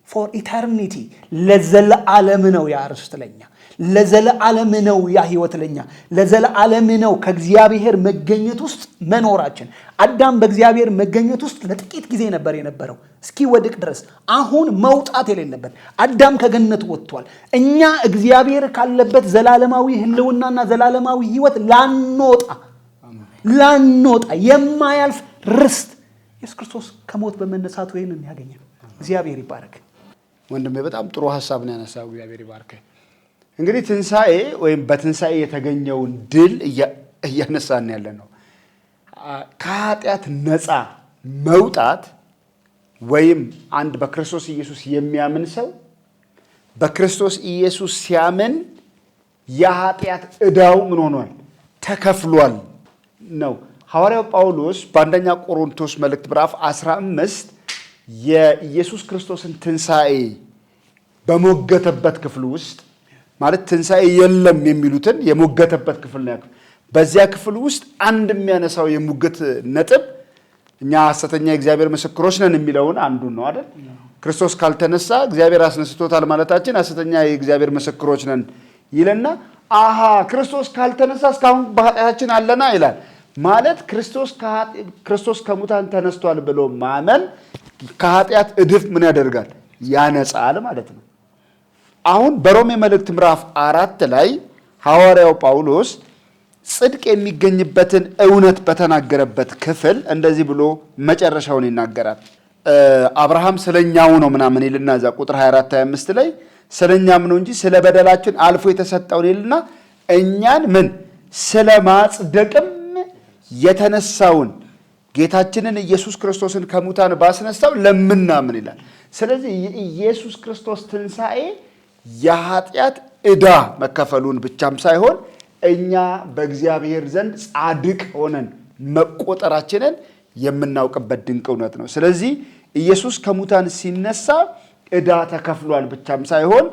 For eternity፣ ለዘለዓለም ነው ያ ርስት ለኛ፣ ለዘለዓለም ነው ያ ህይወት ለኛ፣ ለዘለዓለም ነው ከእግዚአብሔር መገኘት ውስጥ መኖራችን። አዳም በእግዚአብሔር መገኘት ውስጥ ለጥቂት ጊዜ ነበር የነበረው እስኪወድቅ ድረስ። አሁን መውጣት የሌለበት አዳም ከገነት ወጥቷል። እኛ እግዚአብሔር ካለበት ዘላለማዊ ህልውናና ዘላለማዊ ህይወት ላንወጣ የማያልፍ ርስት ኢየሱስ ክርስቶስ ከሞት በመነሳቱ ይህንን ያገኘ ነው። እግዚአብሔር ይባረክ። ወንድሜ በጣም ጥሩ ሀሳብ ነው ያነሳው። እግዚአብሔር ይባርክ። እንግዲህ ትንሣኤ ወይም በትንሣኤ የተገኘውን ድል እያነሳን ያለ ነው። ከኃጢአት ነፃ መውጣት ወይም አንድ በክርስቶስ ኢየሱስ የሚያምን ሰው በክርስቶስ ኢየሱስ ሲያምን የኃጢአት ዕዳው ምን ሆኗል? ተከፍሏል ነው። ሐዋርያው ጳውሎስ በአንደኛ ቆሮንቶስ መልእክት ምዕራፍ 15 የኢየሱስ ክርስቶስን ትንሣኤ በሞገተበት ክፍል ውስጥ፣ ማለት ትንሣኤ የለም የሚሉትን የሞገተበት ክፍል ነው። በዚያ ክፍል ውስጥ አንድ የሚያነሳው የሙግት ነጥብ እኛ ሐሰተኛ የእግዚአብሔር ምስክሮች ነን የሚለውን አንዱን ነው አይደል? ክርስቶስ ካልተነሳ እግዚአብሔር አስነስቶታል ማለታችን ሐሰተኛ የእግዚአብሔር ምስክሮች ነን ይልና፣ አሃ ክርስቶስ ካልተነሳ እስካሁን በኃጢአታችን አለና ይላል። ማለት ክርስቶስ ከሙታን ተነስቷል ብሎ ማመን ከኃጢአት እድፍ ምን ያደርጋል? ያነጻል ማለት ነው። አሁን በሮሜ መልእክት ምዕራፍ 4 ላይ ሐዋርያው ጳውሎስ ጽድቅ የሚገኝበትን እውነት በተናገረበት ክፍል እንደዚህ ብሎ መጨረሻውን ይናገራል። አብርሃም ስለኛው ነው ምናምን ይልና እዛ ቁጥር 24 25 ላይ ስለኛም ነው እንጂ ስለ በደላችን አልፎ የተሰጠውን ይልና እኛን ምን ስለ ማጽደቅም የተነሳውን ጌታችንን ኢየሱስ ክርስቶስን ከሙታን ባስነሳው ለምናምን ይላል። ስለዚህ የኢየሱስ ክርስቶስ ትንሣኤ የኃጢአት ዕዳ መከፈሉን ብቻም ሳይሆን እኛ በእግዚአብሔር ዘንድ ጻድቅ ሆነን መቆጠራችንን የምናውቅበት ድንቅ እውነት ነው። ስለዚህ ኢየሱስ ከሙታን ሲነሳ ዕዳ ተከፍሏል ብቻም ሳይሆን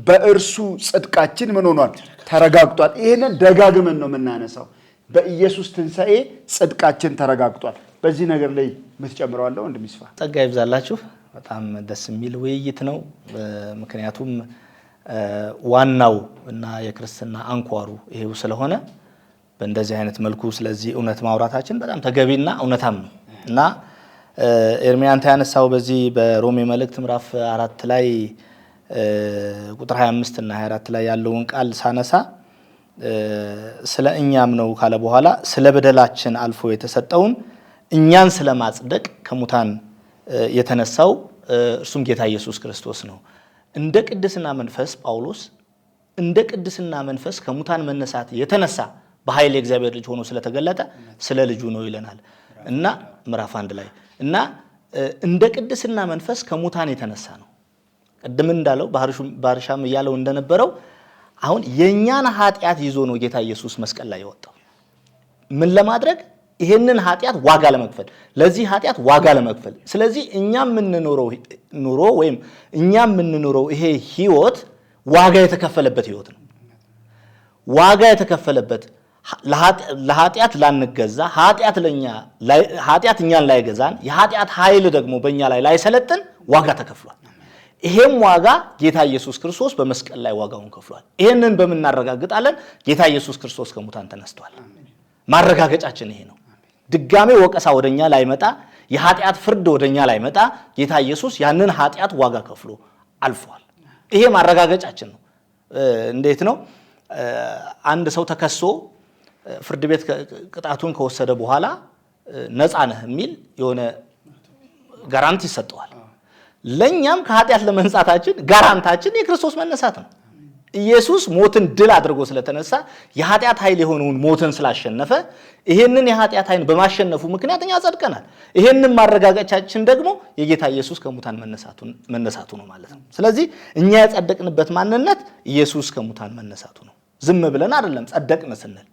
በእርሱ ጽድቃችን ምን ሆኗል? ተረጋግጧል። ይህንን ደጋግመን ነው የምናነሳው። በኢየሱስ ትንሣኤ ጽድቃችን ተረጋግጧል። በዚህ ነገር ላይ የምትጨምረው አለ ወንድም ይስፋ? ጸጋ ይብዛላችሁ። በጣም ደስ የሚል ውይይት ነው። ምክንያቱም ዋናው እና የክርስትና አንኳሩ ይሄው ስለሆነ በእንደዚህ አይነት መልኩ ስለዚህ እውነት ማውራታችን በጣም ተገቢና እውነታም ነው። እና ኤርሚያ አንተ ያነሳው በዚህ በሮሜ መልእክት ምዕራፍ 4 ላይ ቁጥር 25 እና 24 ላይ ያለውን ቃል ሳነሳ ስለ እኛም ነው ካለ በኋላ ስለ በደላችን አልፎ የተሰጠውን እኛን ስለማጽደቅ ከሙታን የተነሳው እርሱም ጌታ ኢየሱስ ክርስቶስ ነው። እንደ ቅድስና መንፈስ ጳውሎስ እንደ ቅድስና መንፈስ ከሙታን መነሳት የተነሳ በኃይል የእግዚአብሔር ልጅ ሆኖ ስለተገለጠ ስለ ልጁ ነው ይለናል። እና ምዕራፍ 1 ላይ እና እንደ ቅድስና መንፈስ ከሙታን የተነሳ ነው። ቅድም እንዳለው ባርሻም እያለው እንደነበረው አሁን የኛን ኃጢአት ይዞ ነው ጌታ ኢየሱስ መስቀል ላይ የወጣው። ምን ለማድረግ? ይሄንን ኃጢአት ዋጋ ለመክፈል፣ ለዚህ ኃጢአት ዋጋ ለመክፈል። ስለዚህ እኛ የምንኖረው ኑሮ ወይም እኛ የምንኖረው ይሄ ህይወት ዋጋ የተከፈለበት ህይወት ነው። ዋጋ የተከፈለበት ለኃጢአት ላንገዛ፣ ኃጢአት እኛን ላይገዛን፣ የኃጢአት ኃይል ደግሞ በእኛ ላይ ላይሰለጥን ዋጋ ተከፍሏል። ይሄም ዋጋ ጌታ ኢየሱስ ክርስቶስ በመስቀል ላይ ዋጋውን ከፍሏል። ይሄንን በምናረጋግጣለን ጌታ ኢየሱስ ክርስቶስ ከሙታን ተነስቷል። ማረጋገጫችን ይሄ ነው። ድጋሜ ወቀሳ ወደኛ ላይመጣ፣ የኃጢአት ፍርድ ወደኛ ላይመጣ ጌታ ኢየሱስ ያንን ኃጢአት ዋጋ ከፍሎ አልፏል። ይሄ ማረጋገጫችን ነው። እንዴት ነው? አንድ ሰው ተከሶ ፍርድ ቤት ቅጣቱን ከወሰደ በኋላ ነፃ ነህ የሚል የሆነ ጋራንቲ ይሰጠዋል። ለኛም ከኃጢአት ለመንጻታችን ጋራንታችን የክርስቶስ መነሳት ነው። ኢየሱስ ሞትን ድል አድርጎ ስለተነሳ የኃጢአት ኃይል የሆነውን ሞትን ስላሸነፈ ይሄንን የኃጢአት ኃይል በማሸነፉ ምክንያት እኛ ጸድቀናል። ይሄንን ማረጋገጫችን ደግሞ የጌታ ኢየሱስ ከሙታን መነሳቱ ነው ማለት ነው። ስለዚህ እኛ የጸደቅንበት ማንነት ኢየሱስ ከሙታን መነሳቱ ነው። ዝም ብለን አይደለም ጸደቅን ስንል፣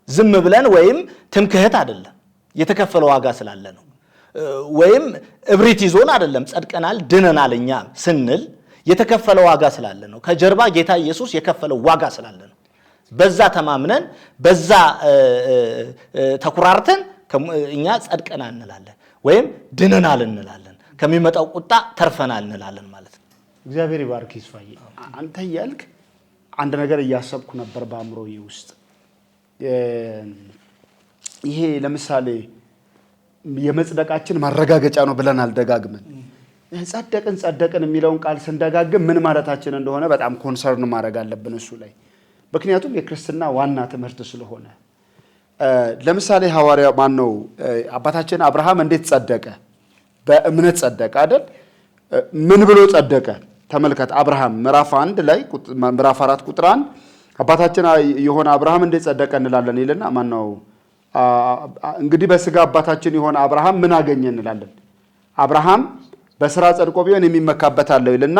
ዝም ብለን ወይም ትምክህት አይደለም፣ የተከፈለ ዋጋ ስላለ ነው። ወይም እብሪት ይዞን አይደለም ጸድቀናል ድነናል እኛ ስንል የተከፈለ ዋጋ ስላለ ነው። ከጀርባ ጌታ ኢየሱስ የከፈለው ዋጋ ስላለ ነው። በዛ ተማምነን በዛ ተኩራርተን እኛ ጸድቀናል እንላለን ወይም ድነናል እንላለን፣ ከሚመጣው ቁጣ ተርፈናል እንላለን ማለት ነው። እግዚአብሔር ይባርክ ይስፋዬ። አንተ እያልክ አንድ ነገር እያሰብኩ ነበር በአእምሮዬ ውስጥ። ይሄ ለምሳሌ የመጽደቃችን ማረጋገጫ ነው ብለናል ደጋግመን። ጸደቅን ጸደቅን የሚለውን ቃል ስንደጋግም ምን ማለታችን እንደሆነ በጣም concern ማድረግ አለብን እሱ ላይ። ምክንያቱም የክርስትና ዋና ትምህርት ስለሆነ። ለምሳሌ ሐዋርያው ማን ነው አባታችን አብርሃም እንዴት ጸደቀ? በእምነት ጸደቀ አይደል? ምን ብሎ ጸደቀ? ተመልከት አብርሃም ምዕራፍ 1 ላይ ምዕራፍ 4 ቁጥር 1 አባታችን የሆነ አብርሃም እንዴት ጸደቀ እንላለን ይልና ማን ነው እንግዲህ በስጋ አባታችን የሆነ አብርሃም ምን አገኘ እንላለን። አብርሃም በስራ ጸድቆ ቢሆን የሚመካበት አለው ይልና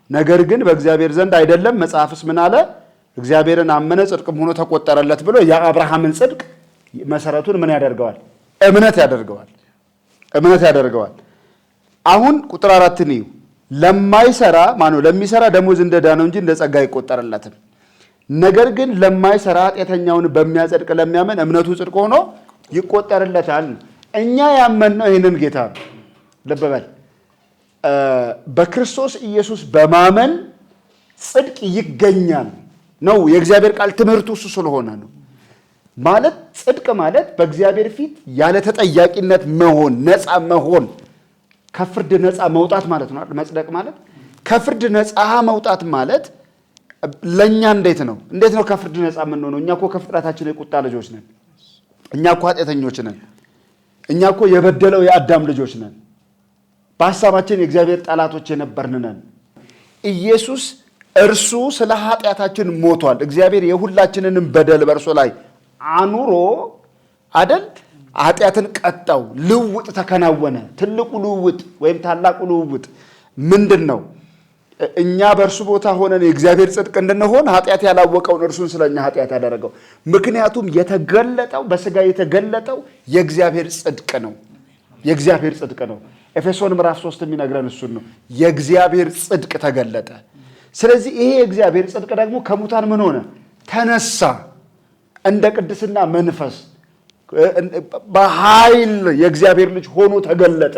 ነገር ግን በእግዚአብሔር ዘንድ አይደለም፣ መጽሐፍስ ምን አለ? እግዚአብሔርን አመነ ጽድቅም ሆኖ ተቆጠረለት ብሎ የአብርሃምን ጽድቅ መሰረቱን ምን ያደርገዋል? እምነት ያደርገዋል። እምነት ያደርገዋል። አሁን ቁጥር 4 እዩ። ለማይሰራ ማነው ለሚሰራ ደሞዝ እንደ ዕዳ ነው እንጂ እንደ ጸጋ አይቆጠርለትም። ነገር ግን ለማይሰራ ኃጢአተኛውን በሚያጸድቅ ለሚያምን እምነቱ ጽድቅ ሆኖ ይቆጠርለታል። እኛ ያመንነው ይህንን ጌታ ነው። ልብ በል፣ በክርስቶስ ኢየሱስ በማመን ጽድቅ ይገኛል ነው የእግዚአብሔር ቃል ትምህርቱ እሱ ስለሆነ ነው። ማለት ጽድቅ ማለት በእግዚአብሔር ፊት ያለ ተጠያቂነት መሆን፣ ነፃ መሆን፣ ከፍርድ ነፃ መውጣት ማለት ነው። መጽደቅ ማለት ከፍርድ ነፃ መውጣት ማለት ለኛ እንዴት ነው? እንዴት ነው ከፍርድ ነፃ የምንሆነው? እኛ እኮ ከፍጥረታችን የቁጣ ልጆች ነን። እኛ እኮ ኃጢአተኞች ነን። እኛ እኮ የበደለው የአዳም ልጆች ነን። በሀሳባችን የእግዚአብሔር ጠላቶች የነበርን ነን። ኢየሱስ እርሱ ስለ ኃጢአታችን ሞቷል። እግዚአብሔር የሁላችንንም በደል በእርሱ ላይ አኑሮ አደል ኃጢአትን ቀጣው። ልውውጥ ተከናወነ። ትልቁ ልውውጥ ወይም ታላቁ ልውውጥ ምንድን ነው? እኛ በእርሱ ቦታ ሆነን የእግዚአብሔር ጽድቅ እንድንሆን ኃጢአት ያላወቀውን እርሱን ስለኛ ኃጢአት ያደረገው። ምክንያቱም የተገለጠው በስጋ የተገለጠው የእግዚአብሔር ጽድቅ ነው። የእግዚአብሔር ጽድቅ ነው። ኤፌሶን ምዕራፍ 3 የሚነግረን እሱን ነው። የእግዚአብሔር ጽድቅ ተገለጠ። ስለዚህ ይሄ የእግዚአብሔር ጽድቅ ደግሞ ከሙታን ምን ሆነ? ተነሳ። እንደ ቅድስና መንፈስ በኃይል የእግዚአብሔር ልጅ ሆኖ ተገለጠ።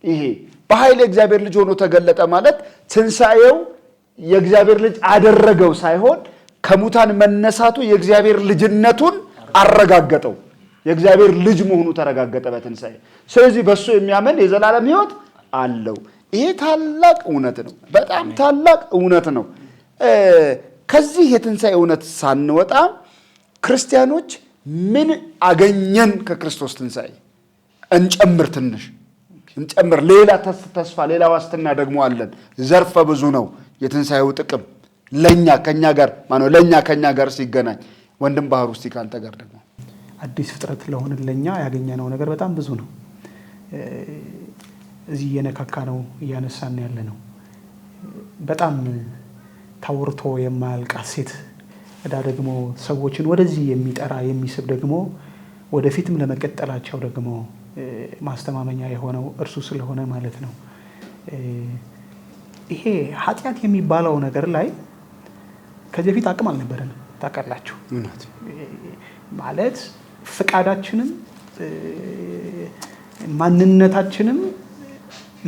ይሄ በኃይል የእግዚአብሔር ልጅ ሆኖ ተገለጠ ማለት ትንሣኤው የእግዚአብሔር ልጅ አደረገው ሳይሆን ከሙታን መነሳቱ የእግዚአብሔር ልጅነቱን አረጋገጠው። የእግዚአብሔር ልጅ መሆኑ ተረጋገጠ በትንሣኤ። ስለዚህ በእሱ የሚያምን የዘላለም ሕይወት አለው። ይሄ ታላቅ እውነት ነው። በጣም ታላቅ እውነት ነው። ከዚህ የትንሣኤ እውነት ሳንወጣ ክርስቲያኖች ምን አገኘን ከክርስቶስ ትንሣኤ? እንጨምር፣ ትንሽ እንጨምር። ሌላ ተስፋ፣ ሌላ ዋስትና ደግሞ አለን። ዘርፈ ብዙ ነው የትንሣኤው ጥቅም ለኛ ከኛ ጋር ማነው ለኛ ከኛ ጋር ሲገናኝ። ወንድም ባህሩ እስቲ ካንተ ጋር ደግሞ አዲስ ፍጥረት ለሆንን ለኛ ያገኘነው ነገር በጣም ብዙ ነው። እዚህ እየነካካ ነው እያነሳን ያለ ነው። በጣም ታውርቶ የማያልቅ ሐሴት እዳ ደግሞ ሰዎችን ወደዚህ የሚጠራ የሚስብ ደግሞ ወደፊትም ለመቀጠላቸው ደግሞ ማስተማመኛ የሆነው እርሱ ስለሆነ ማለት ነው። ይሄ ኃጢአት የሚባለው ነገር ላይ ከዚህ በፊት አቅም አልነበረንም። ታውቃላችሁ፣ ማለት ፍቃዳችንም ማንነታችንም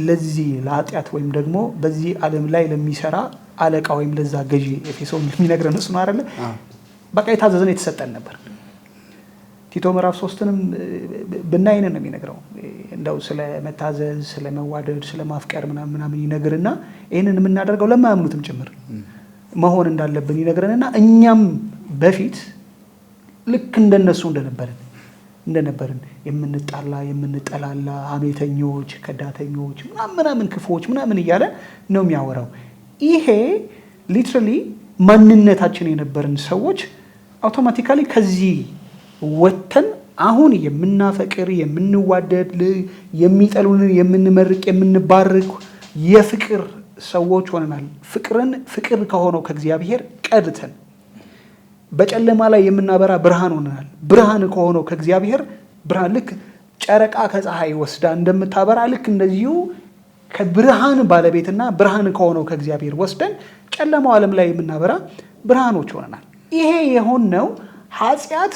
ለዚህ ለኃጢአት ወይም ደግሞ በዚህ ዓለም ላይ ለሚሰራ አለቃ ወይም ለዛ ገዢ ኤፌሶን የሚነግረን እሱ ነው አይደለ? በቃ የታዘዘን የተሰጠን ነበር። ቲቶ ምዕራፍ 3ንም ብናይን ነው የሚነግረው። እንደው ስለ መታዘዝ፣ ስለ መዋደድ፣ ስለ ማፍቀር ምናምን ምናምን ይነግርና ይህንን የምናደርገው ለማያምኑትም ጭምር መሆን እንዳለብን ይነግረንና እኛም በፊት ልክ እንደነሱ እንደነበርን የምንጣላ የምንጠላላ፣ ሐሜተኞች፣ ከዳተኞች ምናምን ምናምን ክፉዎች ምናምን እያለ ነው የሚያወራው። ይሄ literally ማንነታችን የነበርን ሰዎች automatically ከዚህ ወጥተን አሁን የምናፈቅር የምንዋደድ፣ የሚጠሉንን የምንመርቅ የምንባርክ የፍቅር ሰዎች ሆነናል። ፍቅርን ፍቅር ከሆነው ከእግዚአብሔር ቀድተን በጨለማ ላይ የምናበራ ብርሃን ሆነናል። ብርሃን ከሆነው ከእግዚአብሔር ብርሃን ልክ ጨረቃ ከፀሐይ ወስዳ እንደምታበራ ልክ እንደዚሁ ከብርሃን ባለቤትና ብርሃን ከሆነው ከእግዚአብሔር ወስደን ጨለማው ዓለም ላይ የምናበራ ብርሃኖች ሆነናል። ይሄ የሆነው ኃጢአት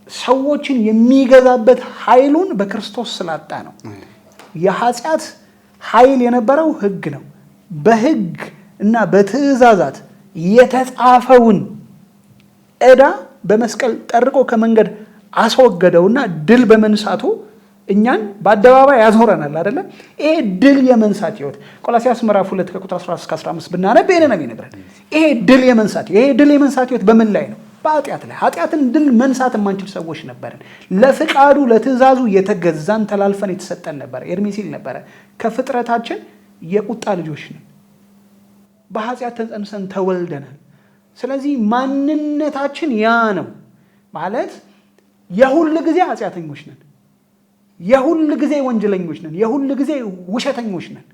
ሰዎችን የሚገዛበት ኃይሉን በክርስቶስ ስላጣ ነው። የኃጢአት ኃይል የነበረው ሕግ ነው። በሕግ እና በትእዛዛት የተጻፈውን ዕዳ በመስቀል ጠርቆ ከመንገድ አስወገደውና ድል በመንሳቱ እኛን በአደባባይ ያዞረናል አይደለ? ይሄ ድል የመንሳት ህይወት ቆላስይስ ምዕራፍ 2 ከቁጥር 14 እስከ 15 ብናነብ ይሄን ነው የሚነግረን። ይሄ ድል የመንሳት ይሄ ድል የመንሳት ህይወት በምን ላይ ነው? በኃጢአት ላይ። ኃጢአትን ድል መንሳት የማንችል ሰዎች ነበርን። ለፍቃዱ ለትእዛዙ የተገዛን ተላልፈን የተሰጠን ነበረ። ኤርሚ ሲል ነበረ ከፍጥረታችን የቁጣ ልጆች ነን፣ በኃጢአት ተጸንሰን ተወልደናል። ስለዚህ ማንነታችን ያ ነው ማለት የሁል ጊዜ ኃጢአተኞች ነን፣ የሁል ጊዜ ወንጀለኞች ነን፣ የሁል ጊዜ ውሸተኞች ነን።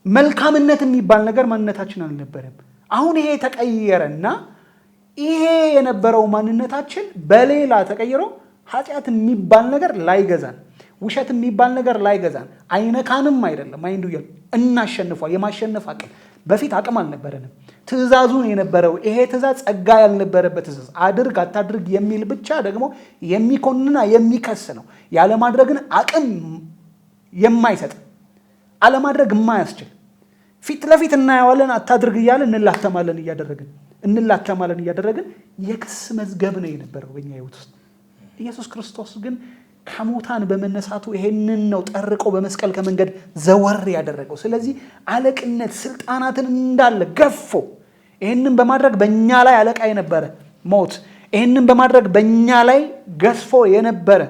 መልካምነት የሚባል ነገር ማንነታችን አልነበረም። አሁን ይሄ ተቀየረና ይሄ የነበረው ማንነታችን በሌላ ተቀይሮ ኃጢአት የሚባል ነገር ላይገዛን ውሸት የሚባል ነገር ላይገዛን አይነካንም አይደለም mind ኡ እናሸንፏል። የማሸነፍ አቅም በፊት አቅም አልነበረንም። ትእዛዙን የነበረው ይሄ ትእዛዝ ጸጋ ያልነበረበት ትእዛዝ አድርግ አታድርግ የሚል ብቻ ደግሞ የሚኮንና የሚከስ ነው። ያለማድረግን አቅም የማይሰጥ፣ አለማድረግ የማያስችል፣ ፊት ለፊት እናየዋለን፣ አታድርግ እያለን እንላተማለን እያደረግን እንላተማለን እያደረግን የክስ መዝገብ ነው የነበረው በእኛ ሕይወት ውስጥ። ኢየሱስ ክርስቶስ ግን ከሙታን በመነሳቱ ይሄንን ነው ጠርቆ በመስቀል ከመንገድ ዘወር ያደረገው። ስለዚህ አለቅነት ስልጣናትን እንዳለ ገፎ ይሄንን በማድረግ በእኛ ላይ አለቃ የነበረ ሞት፣ ይሄንን በማድረግ በእኛ ላይ ገዝፎ የነበረ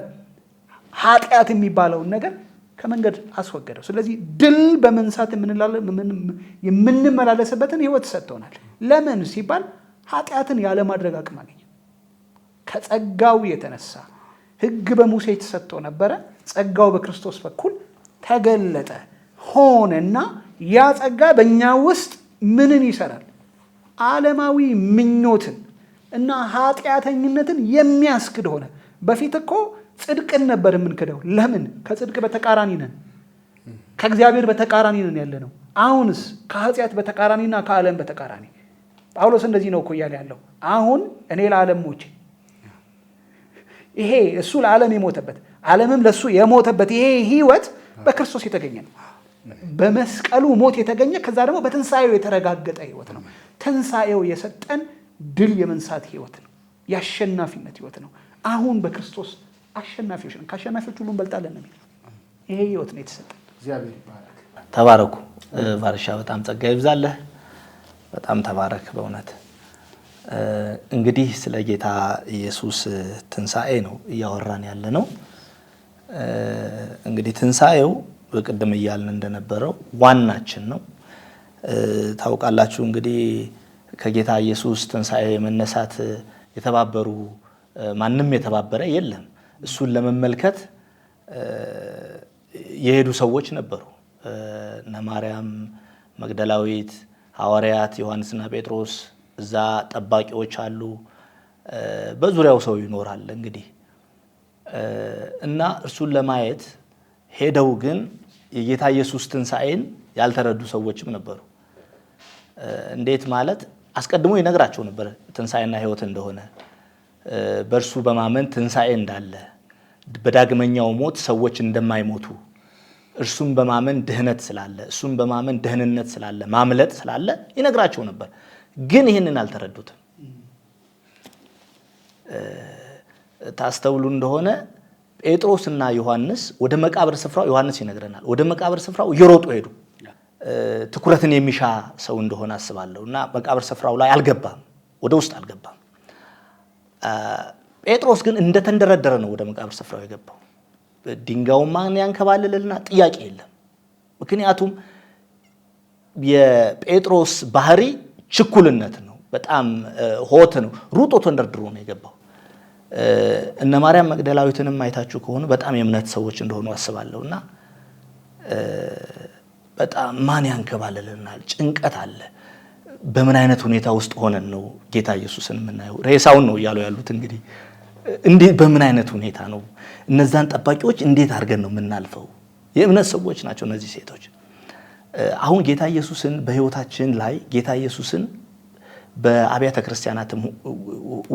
ኃጢአት የሚባለውን ነገር ከመንገድ አስወገደው። ስለዚህ ድል በመንሳት የምንመላለስበትን ሕይወት ሰጥቶናል። ለምን ሲባል ኃጢአትን ያለማድረግ አቅም አገኘ። ከጸጋው የተነሳ ሕግ በሙሴ ተሰጥቶ ነበረ። ጸጋው በክርስቶስ በኩል ተገለጠ ሆነና ያ ጸጋ በእኛ ውስጥ ምንን ይሰራል? ዓለማዊ ምኞትን እና ኃጢአተኝነትን የሚያስክድ ሆነ። በፊት እኮ ጽድቅን ነበር የምንክደው። ለምን? ከጽድቅ በተቃራኒ ነን፣ ከእግዚአብሔር በተቃራኒ ነን ያለ ነው። አሁንስ ከኃጢአት በተቃራኒና ከዓለም በተቃራኒ። ጳውሎስ እንደዚህ ነው እኮ እያለ ያለው፣ አሁን እኔ ለዓለም ሞቼ፣ ይሄ እሱ ለዓለም የሞተበት ዓለምም ለእሱ የሞተበት ይሄ ህይወት በክርስቶስ የተገኘ ነው። በመስቀሉ ሞት የተገኘ፣ ከዛ ደግሞ በትንሣኤው የተረጋገጠ ህይወት ነው። ትንሣኤው የሰጠን ድል የመንሳት ህይወት ነው። የአሸናፊነት ህይወት ነው። አሁን በክርስቶስ አሸናፊዎች ነን። ከአሸናፊዎች ሁሉ እንበልጣለን ነው የሚለው። ይሄ ህይወት ነው የተሰጠን። እግዚአብሔር ይባረክ። ተባረኩ። ባርሻ በጣም ጸጋ ይብዛለህ። በጣም ተባረክ በእውነት። እንግዲህ ስለ ጌታ ኢየሱስ ትንሣኤ ነው እያወራን ያለ ነው። እንግዲህ ትንሣኤው በቅድም እያልን እንደነበረው ዋናችን ነው። ታውቃላችሁ እንግዲህ ከጌታ ኢየሱስ ትንሣኤ መነሳት የተባበሩ ማንም የተባበረ የለም። እሱን ለመመልከት የሄዱ ሰዎች ነበሩ። እነ ማርያም መግደላዊት፣ ሐዋርያት ዮሐንስና ጴጥሮስ፣ እዛ ጠባቂዎች አሉ። በዙሪያው ሰው ይኖራል እንግዲህ እና እርሱን ለማየት ሄደው ግን የጌታ ኢየሱስ ትንሣኤን ያልተረዱ ሰዎችም ነበሩ። እንዴት ማለት አስቀድሞ ይነግራቸው ነበር ትንሣኤና ሕይወት እንደሆነ፣ በእርሱ በማመን ትንሣኤ እንዳለ፣ በዳግመኛው ሞት ሰዎች እንደማይሞቱ፣ እርሱን በማመን ድህነት ስላለ፣ እሱን በማመን ደህንነት ስላለ፣ ማምለጥ ስላለ ይነግራቸው ነበር። ግን ይህንን አልተረዱትም። ታስተውሉ እንደሆነ ጴጥሮስና ዮሐንስ ወደ መቃብር ስፍራው፣ ዮሐንስ ይነግረናል፣ ወደ መቃብር ስፍራው እየሮጡ ሄዱ። ትኩረትን የሚሻ ሰው እንደሆነ አስባለሁ እና መቃብር ስፍራው ላይ አልገባም፣ ወደ ውስጥ አልገባም። ጴጥሮስ ግን እንደተንደረደረ ነው ወደ መቃብር ስፍራው የገባው። ድንጋዩን ማን ያንከባልልና ጥያቄ የለም። ምክንያቱም የጴጥሮስ ባህሪ ችኩልነት ነው፣ በጣም ሆት ነው። ሩጦ ተንደርድሮ ነው የገባው። እነ ማርያም መግደላዊትንም አይታችሁ ከሆኑ በጣም የእምነት ሰዎች እንደሆኑ አስባለሁ እና በጣም ማን ያንከባልልናል? ጭንቀት አለ። በምን አይነት ሁኔታ ውስጥ ሆነን ነው ጌታ ኢየሱስን የምናየው? ሬሳውን ነው እያሉ ያሉት እንግዲህ እንዴት በምን አይነት ሁኔታ ነው እነዛን ጠባቂዎች እንዴት አድርገን ነው የምናልፈው? የእምነት ሰዎች ናቸው እነዚህ ሴቶች። አሁን ጌታ ኢየሱስን በሕይወታችን ላይ፣ ጌታ ኢየሱስን በአብያተ ክርስቲያናትም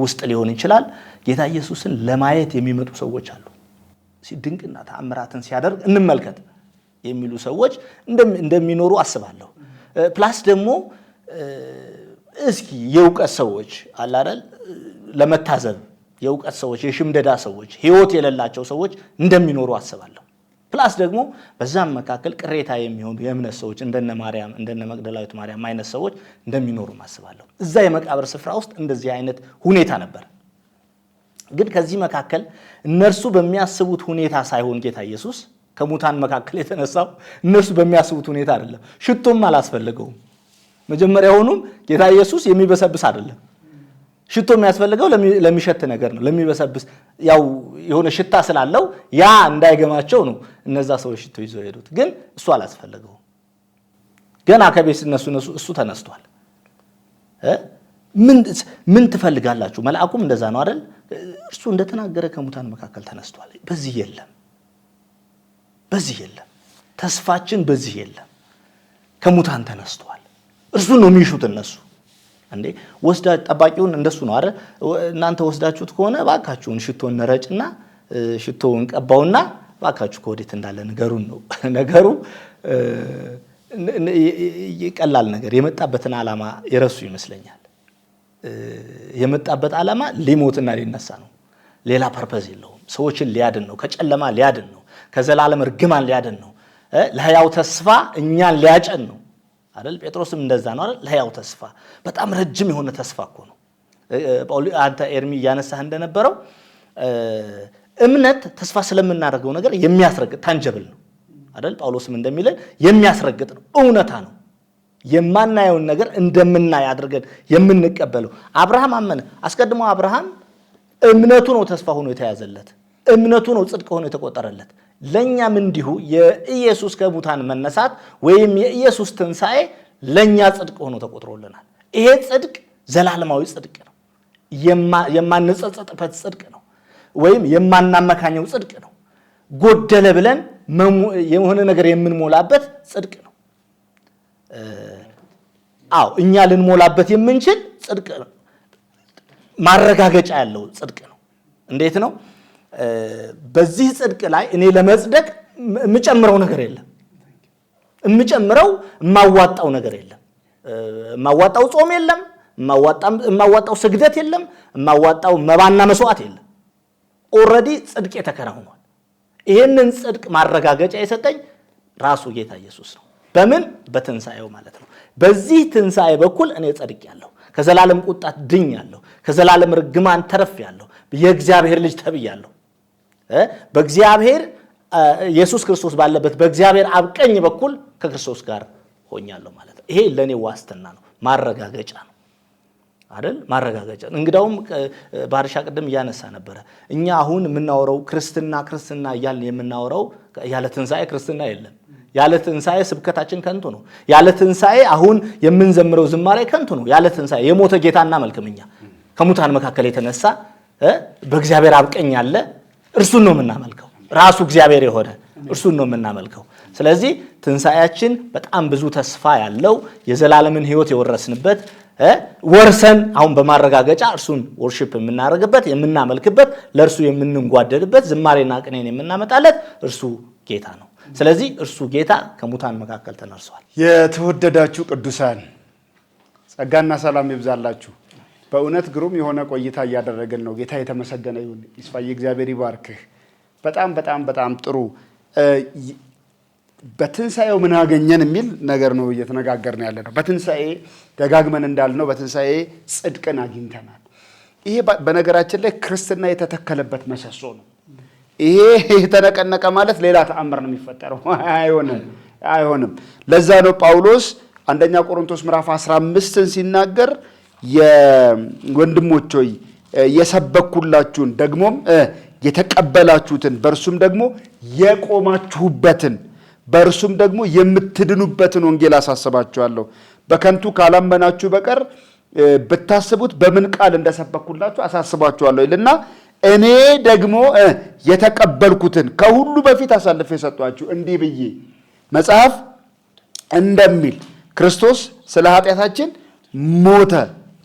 ውስጥ ሊሆን ይችላል፣ ጌታ ኢየሱስን ለማየት የሚመጡ ሰዎች አሉ። ድንቅና ተአምራትን ሲያደርግ እንመልከት የሚሉ ሰዎች እንደሚኖሩ አስባለሁ። Plus ደግሞ እስኪ የእውቀት ሰዎች አለ አይደል፣ ለመታዘብ የእውቀት ሰዎች፣ የሽምደዳ ሰዎች፣ ሕይወት የሌላቸው ሰዎች እንደሚኖሩ አስባለሁ። Plus ደግሞ በዛም መካከል ቅሬታ የሚሆኑ የእምነት ሰዎች እንደነ ማርያም፣ እንደነ መግደላዊት ማርያም አይነት ሰዎች እንደሚኖሩ አስባለሁ። እዛ የመቃብር ስፍራ ውስጥ እንደዚህ አይነት ሁኔታ ነበር። ግን ከዚህ መካከል እነርሱ በሚያስቡት ሁኔታ ሳይሆን ጌታ ኢየሱስ ከሙታን መካከል የተነሳው እነርሱ በሚያስቡት ሁኔታ አይደለም። ሽቶም አላስፈለገውም። መጀመሪያውኑም ጌታ ኢየሱስ የሚበሰብስ አይደለም። ሽቶ የሚያስፈልገው ለሚሸት ነገር ነው፣ ለሚበሰብስ ያው የሆነ ሽታ ስላለው ያ እንዳይገማቸው ነው እነዛ ሰዎች ሽቶ ይዘው የሄዱት። ግን እሱ አላስፈለገውም። ገና ከቤት ሲነሱ እሱ ተነስቷል። ምን ትፈልጋላችሁ? መልአኩም እንደዛ ነው አይደል? እርሱ እንደተናገረ ከሙታን መካከል ተነስቷል። በዚህ የለም። በዚህ የለም። ተስፋችን በዚህ የለም። ከሙታን ተነስቷል። እርሱን ነው የሚሹት እነሱ። እንዴ ወስዳ ጠባቂውን እንደሱ ነው አይደል? እናንተ ወስዳችሁት ከሆነ እባካችሁን ሽቶ እንረጭና ሽቶ እንቀባውና እባካችሁ ከወዴት እንዳለ ንገሩን ነው ነገሩ። ቀላል ነገር የመጣበትን ዓላማ የረሱ ይመስለኛል። የመጣበት ዓላማ ሊሞትና ሊነሳ ነው። ሌላ purpose የለውም። ሰዎችን ሊያድን ነው። ከጨለማ ሊያድን ነው። ከዘላለም እርግማን ሊያድን ነው። ለሕያው ተስፋ እኛን ሊያጨን ነው አይደል? ጴጥሮስም እንደዛ ነው አይደል? ለሕያው ተስፋ በጣም ረጅም የሆነ ተስፋ እኮ ነው። አንተ ኤርሚ እያነሳህ እንደነበረው እምነት ተስፋ ስለምናደርገው ነገር የሚያስረግጥ tangible ነው አይደል? ጳውሎስም እንደሚለን የሚያስረግጥ ነው፣ እውነታ ነው። የማናየውን ነገር እንደምናይ አድርገን የምንቀበለው። አብርሃም አመነ። አስቀድሞ አብርሃም እምነቱ ነው ተስፋ ሆኖ የተያዘለት፣ እምነቱ ነው ጽድቅ ሆኖ የተቆጠረለት። ለኛም እንዲሁ የኢየሱስ ከሙታን መነሳት ወይም የኢየሱስ ትንሣኤ ለኛ ጽድቅ ሆኖ ተቆጥሮልናል። ይሄ ጽድቅ ዘላለማዊ ጽድቅ ነው። የማንጸጸጥበት ጽድቅ ነው፣ ወይም የማናመካኘው ጽድቅ ነው። ጎደለ ብለን የሆነ ነገር የምንሞላበት ጽድቅ ነው። አዎ እኛ ልንሞላበት የምንችል ጽድቅ ነው። ማረጋገጫ ያለው ጽድቅ ነው። እንዴት ነው? በዚህ ጽድቅ ላይ እኔ ለመጽደቅ የምጨምረው ነገር የለም። የምጨምረው የማዋጣው ነገር የለም። የማዋጣው ጾም የለም። የማዋጣው ስግደት የለም። የማዋጣው መባና መስዋዕት የለም። Already ጽድቄ ተከናውኗል። ይህንን ጽድቅ ማረጋገጫ የሰጠኝ ራሱ ጌታ ኢየሱስ ነው። በምን? በትንሣኤው ማለት ነው። በዚህ ትንሣኤ በኩል እኔ ጸድቄያለሁ። ከዘላለም ቁጣ ድኛለሁ። ከዘላለም ርግማን ተርፌያለሁ። የእግዚአብሔር ልጅ ተብያለሁ። በእግዚአብሔር ኢየሱስ ክርስቶስ ባለበት በእግዚአብሔር አብ ቀኝ በኩል ከክርስቶስ ጋር ሆኛለሁ ማለት ነው። ይሄ ለኔ ዋስትና ነው፣ ማረጋገጫ ነው አይደል? ማረጋገጫ። እንግዳውም ባርሻ ቅድም እያነሳ ነበረ። እኛ አሁን የምናወራው ክርስትና ክርስትና እያልን የምናወራው ያለ ትንሣኤ ክርስትና የለም። ያለ ትንሣኤ ስብከታችን ከንቱ ነው። ያለ ትንሣኤ አሁን የምንዘምረው ዝማሬ ከንቱ ነው። ያለ ትንሣኤ የሞተ ጌታ እናመልክም። እኛ ከሙታን መካከል የተነሳ በእግዚአብሔር አብ ቀኝ ያለ እርሱን ነው የምናመልከው። ራሱ እግዚአብሔር የሆነ እርሱን ነው የምናመልከው። ስለዚህ ትንሣኤያችን በጣም ብዙ ተስፋ ያለው የዘላለምን ሕይወት የወረስንበት ወርሰን አሁን በማረጋገጫ እርሱን worship የምናደርግበት የምናመልክበት፣ ለእርሱ የምንንጓደድበት፣ ዝማሬና ቅኔን የምናመጣለት እርሱ ጌታ ነው። ስለዚህ እርሱ ጌታ ከሙታን መካከል ተነስቷል። የተወደዳችሁ ቅዱሳን ጸጋና ሰላም ይብዛላችሁ። በእውነት ግሩም የሆነ ቆይታ እያደረግን ነው። ጌታ የተመሰገነ ይሁን። ይስፋዬ እግዚአብሔር ይባርክህ። በጣም በጣም በጣም ጥሩ። በትንሣኤው ምን አገኘን የሚል ነገር ነው እየተነጋገርን ያለ ነው። በትንሣኤ ደጋግመን እንዳልነው በትንሣኤ ጽድቅን አግኝተናል። ይሄ በነገራችን ላይ ክርስትና የተተከለበት ምሰሶ ነው። ይሄ የተነቀነቀ ማለት ሌላ ተአምር ነው የሚፈጠረው። አይሆንም፣ አይሆንም። ለዛ ነው ጳውሎስ አንደኛ ቆሮንቶስ ምዕራፍ 15ን ሲናገር የወንድሞች ሆይ የሰበኩላችሁን ደግሞም የተቀበላችሁትን በእርሱም ደግሞ የቆማችሁበትን በእርሱም ደግሞ የምትድኑበትን ወንጌል አሳስባችኋለሁ። በከንቱ ካላመናችሁ በቀር ብታስቡት በምን ቃል እንደሰበኩላችሁ አሳስባችኋለሁ ይልና እኔ ደግሞ የተቀበልኩትን ከሁሉ በፊት አሳልፌ የሰጧችሁ እንዲህ ብዬ መጽሐፍ እንደሚል ክርስቶስ ስለ ኃጢአታችን ሞተ፣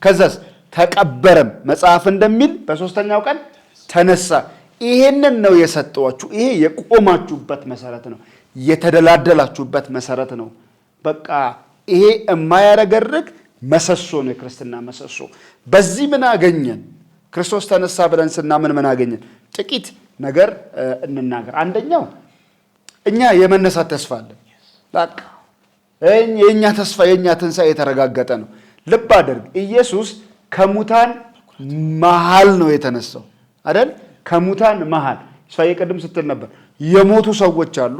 ከዛስ ተቀበረም፣ መጽሐፍ እንደሚል በሦስተኛው ቀን ተነሳ። ይሄንን ነው የሰጠኋችሁ። ይሄ የቆማችሁበት መሰረት ነው፣ የተደላደላችሁበት መሰረት ነው። በቃ ይሄ የማያረገርግ መሰሶ ነው፣ የክርስትና መሰሶ። በዚህ ምን አገኘን? ክርስቶስ ተነሳ ብለን ስናምን ምን አገኘን? ጥቂት ነገር እንናገር። አንደኛው እኛ የመነሳት ተስፋ አለን። በቃ የኛ ተስፋ የኛ ትንሣኤ የተረጋገጠ ነው። ልብ አድርግ፣ ኢየሱስ ከሙታን መሃል ነው የተነሳው አይደል? ከሙታን መሃል እሷ የቅድም ስትል ነበር፣ የሞቱ ሰዎች አሉ።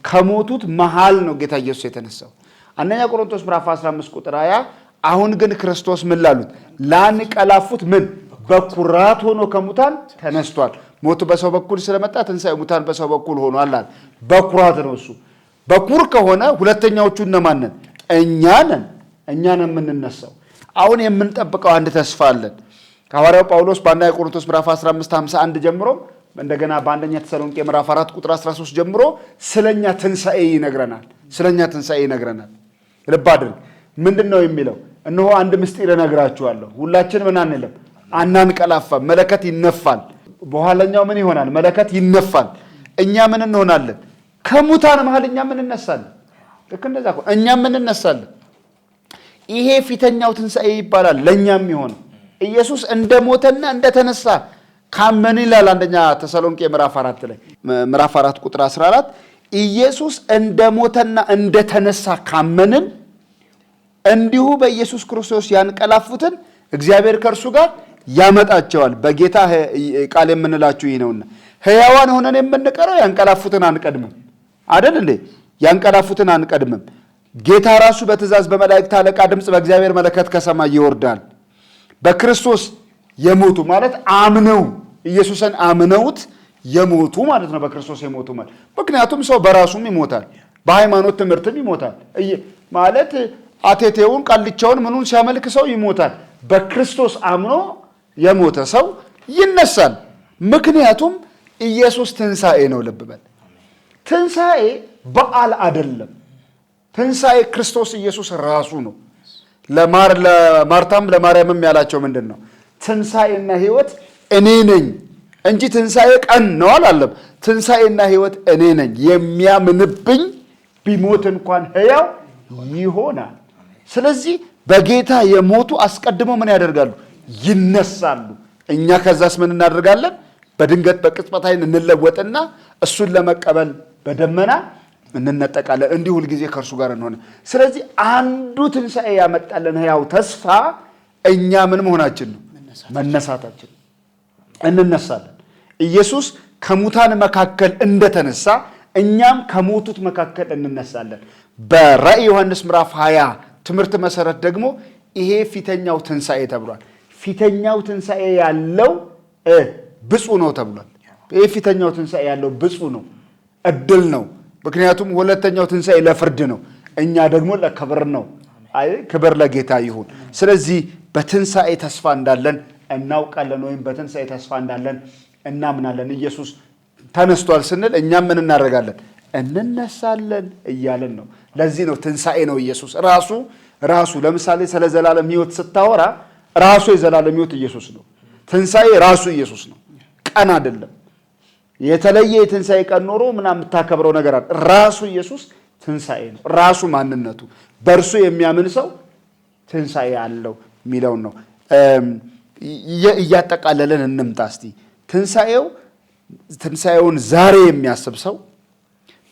ከሞቱት መሃል ነው ጌታ ኢየሱስ የተነሳው። አንደኛ ቆሮንቶስ ምዕራፍ 15 ቁጥር 20 አሁን ግን ክርስቶስ ምን ላሉት ላንቀላፉት ምን በኩራት ሆኖ ከሙታን ተነስቷል። ሞቱ በሰው በኩል ስለመጣ ትንሣኤ ሙታን በሰው በኩል ሆኗል አለ። በኩራት ነው እሱ። በኩር ከሆነ ሁለተኛዎቹ እነማን ነን? እኛ ነን። እኛ ነን የምንነሳው። አሁን የምንጠብቀው አንድ ተስፋ አለን። ሐዋርያው ጳውሎስ በአንደኛ ቆሮንቶስ ምዕራፍ 15 51 ጀምሮ እንደገና በአንደኛ ተሰሎንቄ ምዕራፍ 4 ቁጥር 13 ጀምሮ ስለኛ ትንሣኤ ይነግረናል። ስለኛ ትንሣኤ ይነግረናል። ልብ አድርግ። ምንድን ነው የሚለው? እነሆ አንድ ምስጢር እነግራችኋለሁ፣ ሁላችን ምን አንልም፣ አናንቀላፋም። መለከት ይነፋል። በኋለኛው ምን ይሆናል? መለከት ይነፋል። እኛ ምን እንሆናለን? ከሙታን መሃል እኛ ምን እንነሳለን። ልክ እንደዛ እኮ እኛም እንነሳለን። ይሄ ፊተኛው ትንሣኤ ይባላል። ለእኛም የሚሆነው ኢየሱስ እንደሞተና እንደተነሳ ካመን ይላል አንደኛ ተሰሎንቄ ምዕራፍ 4 ላይ ምዕራፍ 4 ቁጥር 14 ኢየሱስ እንደሞተና እንደተነሳ ካመንን እንዲሁ በኢየሱስ ክርስቶስ ያንቀላፉትን እግዚአብሔር ከእርሱ ጋር ያመጣቸዋል። በጌታ ቃል የምንላችሁ ይህ ነውና ሕያዋን ሆነን የምንቀረው ያንቀላፉትን አንቀድምም። አደል እንዴ? ያንቀላፉትን አንቀድምም። ጌታ ራሱ በትእዛዝ በመላእክት አለቃ ድምፅ በእግዚአብሔር መለከት ከሰማይ ይወርዳል። በክርስቶስ የሞቱ ማለት አምነው ኢየሱስን አምነውት የሞቱ ማለት ነው። በክርስቶስ የሞቱ ማለት ምክንያቱም ሰው በራሱም ይሞታል፣ በሃይማኖት ትምህርትም ይሞታል። ማለት አቴቴውን ቃልቻውን ምኑን ሲያመልክ ሰው ይሞታል። በክርስቶስ አምኖ የሞተ ሰው ይነሳል። ምክንያቱም ኢየሱስ ትንሣኤ ነው። ልብ በል፣ ትንሣኤ በዓል አይደለም። ትንሣኤ ክርስቶስ ኢየሱስ ራሱ ነው። ለማርታም ለማርያምም ያላቸው ምንድን ነው? ትንሣኤና ሕይወት እኔ ነኝ እንጂ ትንሣኤ ቀን ነው አላለም። ትንሣኤና ሕይወት እኔ ነኝ፣ የሚያምንብኝ ቢሞት እንኳን ሕያው ይሆናል። ስለዚህ በጌታ የሞቱ አስቀድመው ምን ያደርጋሉ? ይነሳሉ። እኛ ከዛስ ምን እናደርጋለን? በድንገት በቅጽበት ዓይን እንለወጥና እሱን ለመቀበል በደመና እንነጠቃለን። እንዲሁ ሁልጊዜ ከእርሱ ጋር እንሆነ። ስለዚህ አንዱ ትንሣኤ ያመጣልን ሕያው ተስፋ እኛ ምን መሆናችን ነው? መነሳታችን። እንነሳለን። ኢየሱስ ከሙታን መካከል እንደተነሳ እኛም ከሞቱት መካከል እንነሳለን። በራእይ ዮሐንስ ምዕራፍ 20 ትምህርት መሰረት ደግሞ ይሄ ፊተኛው ትንሣኤ ተብሏል። ፊተኛው ትንሣኤ ያለው ብፁዕ ነው ተብሏል። ይሄ ፊተኛው ትንሣኤ ያለው ብፁዕ ነው፣ እድል ነው። ምክንያቱም ሁለተኛው ትንሣኤ ለፍርድ ነው፣ እኛ ደግሞ ለክብር ነው። አይ ክብር ለጌታ ይሁን። ስለዚህ በትንሣኤ ተስፋ እንዳለን እናውቃለን፣ ወይም በትንሣኤ ተስፋ እንዳለን እናምናለን። ኢየሱስ ተነስቷል ስንል እኛም ምን እናደርጋለን? እንነሳለን እያለን ነው። ለዚህ ነው ትንሣኤ ነው ኢየሱስ ራሱ ራሱ። ለምሳሌ ስለ ዘላለም ሕይወት ስታወራ ራሱ የዘላለም ሕይወት ኢየሱስ ነው። ትንሣኤ ራሱ ኢየሱስ ነው፣ ቀን አይደለም። የተለየ የትንሣኤ ቀን ኖሮ ምናምን የምታከብረው ነገር አለ። ራሱ ኢየሱስ ትንሣኤ ነው። ራሱ ማንነቱ በእርሱ የሚያምን ሰው ትንሣኤ አለው የሚለውን ነው። እያጠቃለለን እንምጣ እስቲ። ትንሣኤውን ዛሬ የሚያስብ ሰው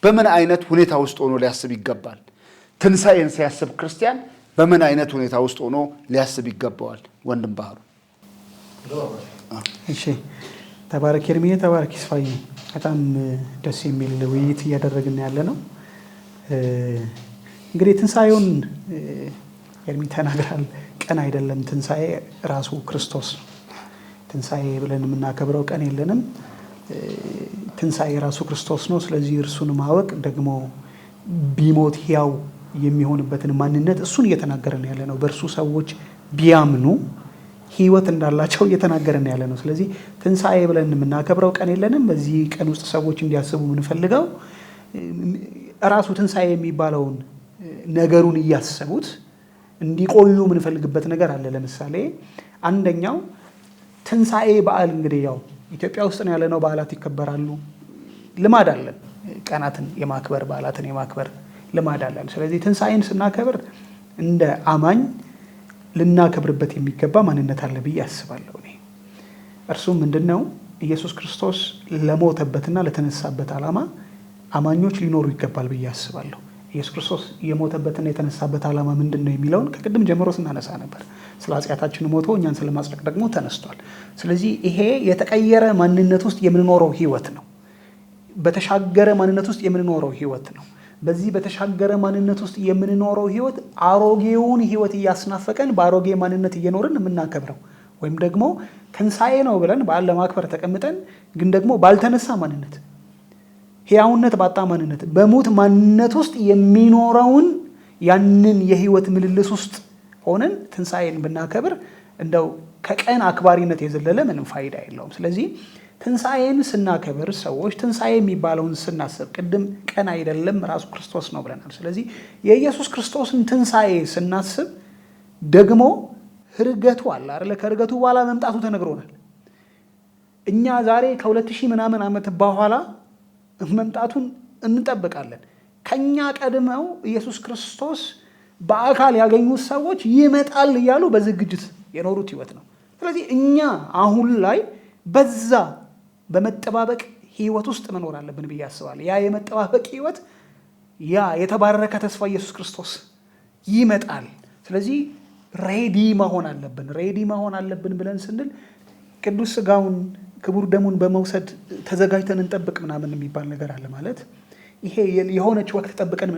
በምን አይነት ሁኔታ ውስጥ ሆኖ ሊያስብ ይገባል? ትንሣኤን ሲያስብ ክርስቲያን በምን አይነት ሁኔታ ውስጥ ሆኖ ሊያስብ ይገባዋል? ወንድም ባህሩ። እሺ፣ ተባረክ ኤርሚዬ፣ ተባረክ ይስፋዬ። በጣም ደስ የሚል ውይይት እያደረግን ያለ ነው። እንግዲህ ትንሣኤውን ኤርሚ ተናግራል። ቀን አይደለም፣ ትንሣኤ ራሱ ክርስቶስ ነው። ትንሣኤ ብለን የምናከብረው ቀን የለንም። ትንሣኤ ራሱ ክርስቶስ ነው። ስለዚህ እርሱን ማወቅ ደግሞ ቢሞት ሕያው የሚሆንበትን ማንነት እሱን እየተናገረን ያለ ነው። በእርሱ ሰዎች ቢያምኑ ሕይወት እንዳላቸው እየተናገረን ያለ ነው። ስለዚህ ትንሣኤ ብለን የምናከብረው ቀን የለንም። በዚህ ቀን ውስጥ ሰዎች እንዲያስቡ የምንፈልገው ራሱ ትንሣኤ የሚባለውን ነገሩን እያሰቡት እንዲቆዩ የምንፈልግበት ነገር አለ። ለምሳሌ አንደኛው ትንሣኤ በዓል እንግዲህ ያው ኢትዮጵያ ውስጥ ነው ያለነው። በዓላት ይከበራሉ፣ ልማድ አለን። ቀናትን የማክበር በዓላትን የማክበር ልማድ አለን። ስለዚህ ትንሣኤን ስናከብር እንደ አማኝ ልናከብርበት የሚገባ ማንነት አለ ብዬ አስባለሁ እኔ። እርሱም ምንድን ነው? ኢየሱስ ክርስቶስ ለሞተበትና ለተነሳበት ዓላማ አማኞች ሊኖሩ ይገባል ብዬ አስባለሁ። ኢየሱስ ክርስቶስ የሞተበትና የተነሳበት ዓላማ ምንድን ነው የሚለውን ከቅድም ጀምሮ ስናነሳ ነበር። ስለ ኃጢአታችን ሞቶ እኛን ስለማጽደቅ ደግሞ ተነስቷል። ስለዚህ ይሄ የተቀየረ ማንነት ውስጥ የምንኖረው ሕይወት ነው። በተሻገረ ማንነት ውስጥ የምንኖረው ሕይወት ነው። በዚህ በተሻገረ ማንነት ውስጥ የምንኖረው ሕይወት አሮጌውን ሕይወት እያስናፈቀን በአሮጌ ማንነት እየኖርን የምናከብረው ወይም ደግሞ ትንሣኤ ነው ብለን በዓል ለማክበር ተቀምጠን ግን ደግሞ ባልተነሳ ማንነት፣ ሕያውነት ባጣ ማንነት፣ በሞት ማንነት ውስጥ የሚኖረውን ያንን የሕይወት ምልልስ ውስጥ ሆነን ትንሣኤን ብናከብር እንደው ከቀን አክባሪነት የዘለለ ምንም ፋይዳ የለውም። ስለዚህ ትንሣኤን ስናከብር ሰዎች ትንሣኤ የሚባለውን ስናስብ ቅድም ቀን አይደለም ራሱ ክርስቶስ ነው ብለናል። ስለዚህ የኢየሱስ ክርስቶስን ትንሣኤ ስናስብ ደግሞ ዕርገቱ አለ አይደለ? ከዕርገቱ በኋላ መምጣቱ ተነግሮናል። እኛ ዛሬ ከ2000 ምናምን ዓመት በኋላ መምጣቱን እንጠብቃለን። ከኛ ቀድመው ኢየሱስ ክርስቶስ በአካል ያገኙት ሰዎች ይመጣል እያሉ በዝግጅት የኖሩት ህይወት ነው። ስለዚህ እኛ አሁን ላይ በዛ በመጠባበቅ ህይወት ውስጥ መኖር አለብን ብዬ አስባለሁ። ያ የመጠባበቅ ህይወት፣ ያ የተባረከ ተስፋ ኢየሱስ ክርስቶስ ይመጣል። ስለዚህ ready መሆን አለብን። Ready መሆን አለብን ብለን ስንል ቅዱስ ስጋውን ክቡር ደሙን በመውሰድ ተዘጋጅተን እንጠብቅ ምናምን የሚባል ነገር አለ። ማለት ይሄ የሆነች ወቅት ጠብቀን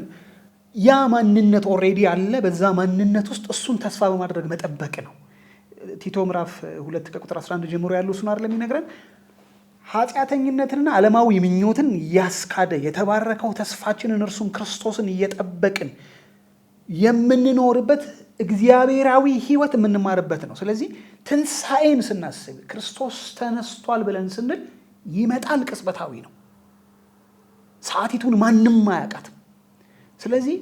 ያ ማንነት already አለ። በዛ ማንነት ውስጥ እሱን ተስፋ በማድረግ መጠበቅ ነው። ቲቶ ምዕራፍ 2 ከቁጥር 11 ጀምሮ ያለው እሱን አይደለም የሚነግረን? ኃጢአተኝነትንና ዓለማዊ ምኞትን ያስካደ የተባረከው ተስፋችንን እርሱም ክርስቶስን እየጠበቅን የምንኖርበት እግዚአብሔራዊ ሕይወት የምንማርበት ነው። ስለዚህ ትንሣኤን ስናስብ ክርስቶስ ተነስቷል ብለን ስንል ይመጣል፣ ቅጽበታዊ ነው። ሰዓቲቱን ማንም አያውቃትም። ስለዚህ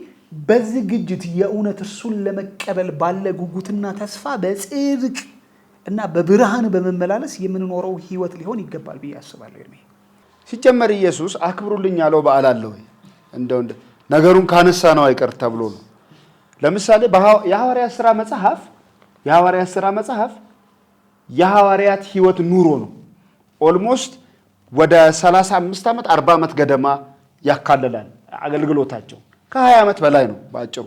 በዝግጅት የእውነት እርሱን ለመቀበል ባለ ጉጉትና ተስፋ በጽድቅ እና በብርሃን በመመላለስ የምንኖረው ሕይወት ሊሆን ይገባል ብዬ አስባለሁ። ኤርሚ፣ ሲጀመር ኢየሱስ አክብሩልኝ ያለው በዓል አለ ወይ? እንደው ነገሩን ካነሳ ነው አይቀር ተብሎ ነው። ለምሳሌ የሐዋርያት ሥራ መጽሐፍ የሐዋርያት ሕይወት ኑሮ ነው። Almost ወደ 35 ዓመት፣ 40 ዓመት ገደማ ያካልላል አገልግሎታቸው። ከ20 ዓመት በላይ ነው፣ በአጭሩ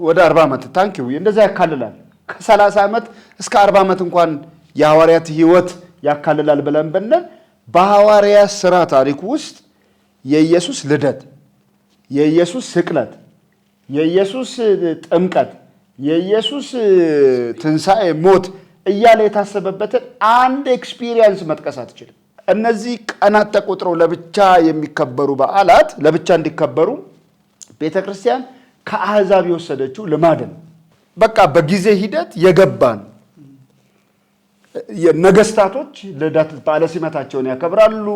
ወደ 40 ዓመት፣ thank you፣ እንደዛ ያካልላል። ከ30 ዓመት እስከ 40 ዓመት እንኳን የሐዋርያት ሕይወት ያካልላል ብለን ብንል በሐዋርያት ሥራ ታሪክ ውስጥ የኢየሱስ ልደት፣ የኢየሱስ ስቅለት፣ የኢየሱስ ጥምቀት፣ የኢየሱስ ትንሣኤ፣ ሞት እያለ የታሰበበትን አንድ experience መጥቀስ አትችልም። እነዚህ ቀናት ተቆጥረው ለብቻ የሚከበሩ በዓላት ለብቻ እንዲከበሩ ቤተ ክርስቲያን ከአሕዛብ የወሰደችው ልማድ ነው። በቃ በጊዜ ሂደት የገባ ነው። ነገስታቶች ልደት በዓለ ሲመታቸውን ያከብራሉ፣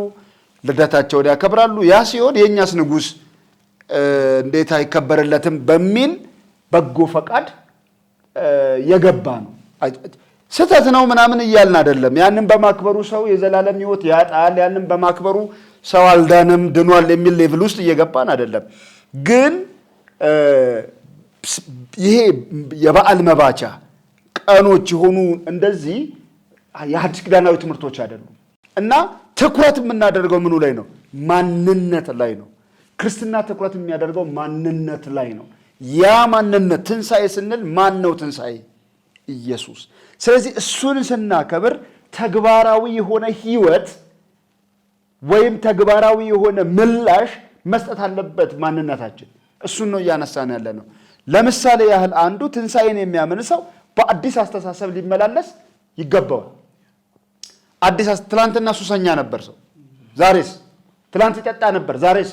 ልደታቸውን ያከብራሉ። ያ ሲሆን የእኛስ ንጉሥ እንዴት አይከበርለትም በሚል በጎ ፈቃድ የገባ ነው። ስህተት ነው ምናምን እያልን አይደለም። ያንን በማክበሩ ሰው የዘላለም ሕይወት ያጣል፣ ያንን በማክበሩ ሰው አልዳንም ድኗል የሚል level ውስጥ እየገባን አይደለም። ግን ይሄ የበዓል መባቻ ቀኖች የሆኑ እንደዚህ የሐዲስ ኪዳናዊ ትምህርቶች አይደሉም እና ትኩረት የምናደርገው ምኑ ላይ ነው? ማንነት ላይ ነው። ክርስትና ትኩረት የሚያደርገው ማንነት ላይ ነው። ያ ማንነት ትንሣኤ ስንል ማን ነው ትንሣኤ? ኢየሱስ። ስለዚህ እሱን ስናከብር ተግባራዊ የሆነ ህይወት ወይም ተግባራዊ የሆነ ምላሽ መስጠት አለበት ማንነታችን። እሱን ነው እያነሳን ያለ ነው። ለምሳሌ ያህል አንዱ ትንሣኤን የሚያምን ሰው በአዲስ አስተሳሰብ ሊመላለስ ይገባዋል። አዲስ ትላንትና ሱሰኛ ነበር ሰው፣ ዛሬስ? ትላንት ይጠጣ ነበር፣ ዛሬስ?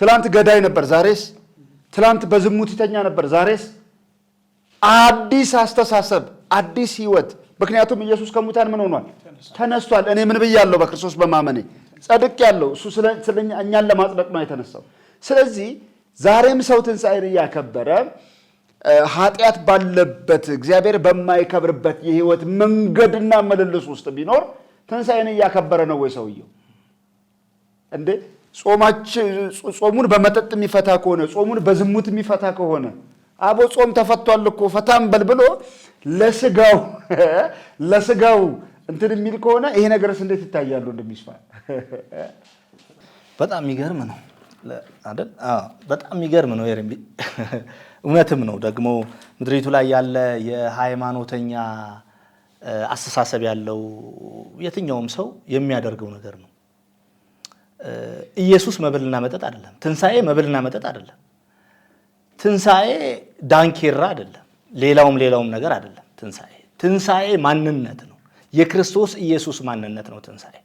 ትላንት ገዳይ ነበር፣ ዛሬስ? ትላንት በዝሙት ይተኛ ነበር፣ ዛሬስ? አዲስ አስተሳሰብ፣ አዲስ ህይወት። ምክንያቱም ኢየሱስ ከሙታን ምን ሆኗል? ተነስቷል። እኔ ምን ብያለሁ? በክርስቶስ በማመኔ ጸድቄያለሁ። እሱ ስለኛ እኛን ለማጽደቅ ነው የተነሳው። ስለዚህ ዛሬም ሰው ትንሣኤን እያከበረ ኃጢአት ባለበት፣ እግዚአብሔር በማይከብርበት የህይወት መንገድና ምልልስ ውስጥ ቢኖር ትንሣኤን እያከበረ ነው ወይ ሰውየው? እንዴ ጾሙን በመጠጥ የሚፈታ ከሆነ፣ ጾሙን በዝሙት የሚፈታ ከሆነ፣ አቦ ጾም ተፈቷል እኮ ፈታም በል ብሎ ለስጋው እንትን የሚል ከሆነ ይሄ ነገርስ እንዴት ይታያሉ? እንደሚስፋ በጣም የሚገርም ነው አይደል? አዎ፣ በጣም የሚገርም ነው ኤርሚ። እውነትም ነው። ደግሞ ምድሪቱ ላይ ያለ የሃይማኖተኛ አስተሳሰብ ያለው የትኛውም ሰው የሚያደርገው ነገር ነው። ኢየሱስ መብልና መጠጥ አይደለም። ትንሣኤ መብልና መጠጥ አይደለም። ትንሣኤ ዳንኪራ አይደለም። ሌላውም ሌላውም ነገር አይደለም። ትንሣኤ ማንነት ነው። የክርስቶስ ኢየሱስ ማንነት ነው ትንሣኤ።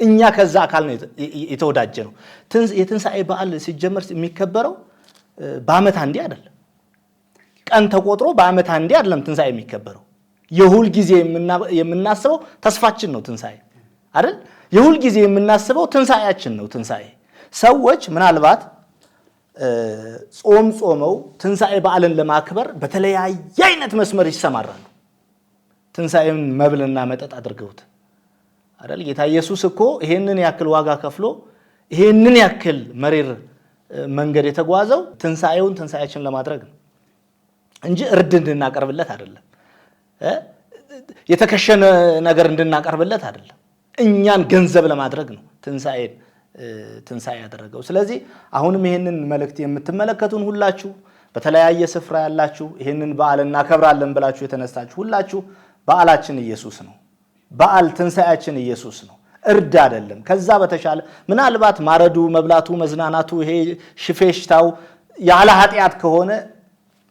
እኛ ከዛ አካል ነው የተወዳጀ ነው። የትንሣኤ በዓል ሲጀመር የሚከበረው በዓመት አንዴ አይደለም። ቀን ተቆጥሮ በዓመት አንዴ አይደለም ትንሣኤ የሚከበረው። የሁል ጊዜ የምናስበው ተስፋችን ነው ትንሣኤ። አይደል? የሁል ጊዜ የምናስበው ትንሣኤያችን ነው። ትንሣኤ ሰዎች ምናልባት ጾም ጾመው ትንሣኤ በዓልን ለማክበር በተለያየ አይነት መስመር ይሰማራሉ። ትንሣኤን መብልና መጠጥ አድርገውት አይደል? ጌታ ኢየሱስ እኮ ይሄንን ያክል ዋጋ ከፍሎ ይሄንን ያክል መሪር መንገድ የተጓዘው ትንሣኤውን ትንሣኤያችን ለማድረግ ነው እንጂ እርድ እንድናቀርብለት አይደለም። የተከሸነ ነገር እንድናቀርብለት አይደለም። እኛን ገንዘብ ለማድረግ ነው ትንሣኤን ትንሣኤ ያደረገው። ስለዚህ አሁንም ይሄንን መልእክት የምትመለከቱን ሁላችሁ፣ በተለያየ ስፍራ ያላችሁ፣ ይሄንን በዓል እናከብራለን ብላችሁ የተነሳችሁ ሁላችሁ፣ በዓላችን ኢየሱስ ነው። በዓል ትንሣኤያችን ኢየሱስ ነው። እርድ አይደለም። ከዛ በተሻለ ምናልባት ማረዱ፣ መብላቱ፣ መዝናናቱ፣ ይሄ ሽፌሽታው ያለ ኃጢአት ከሆነ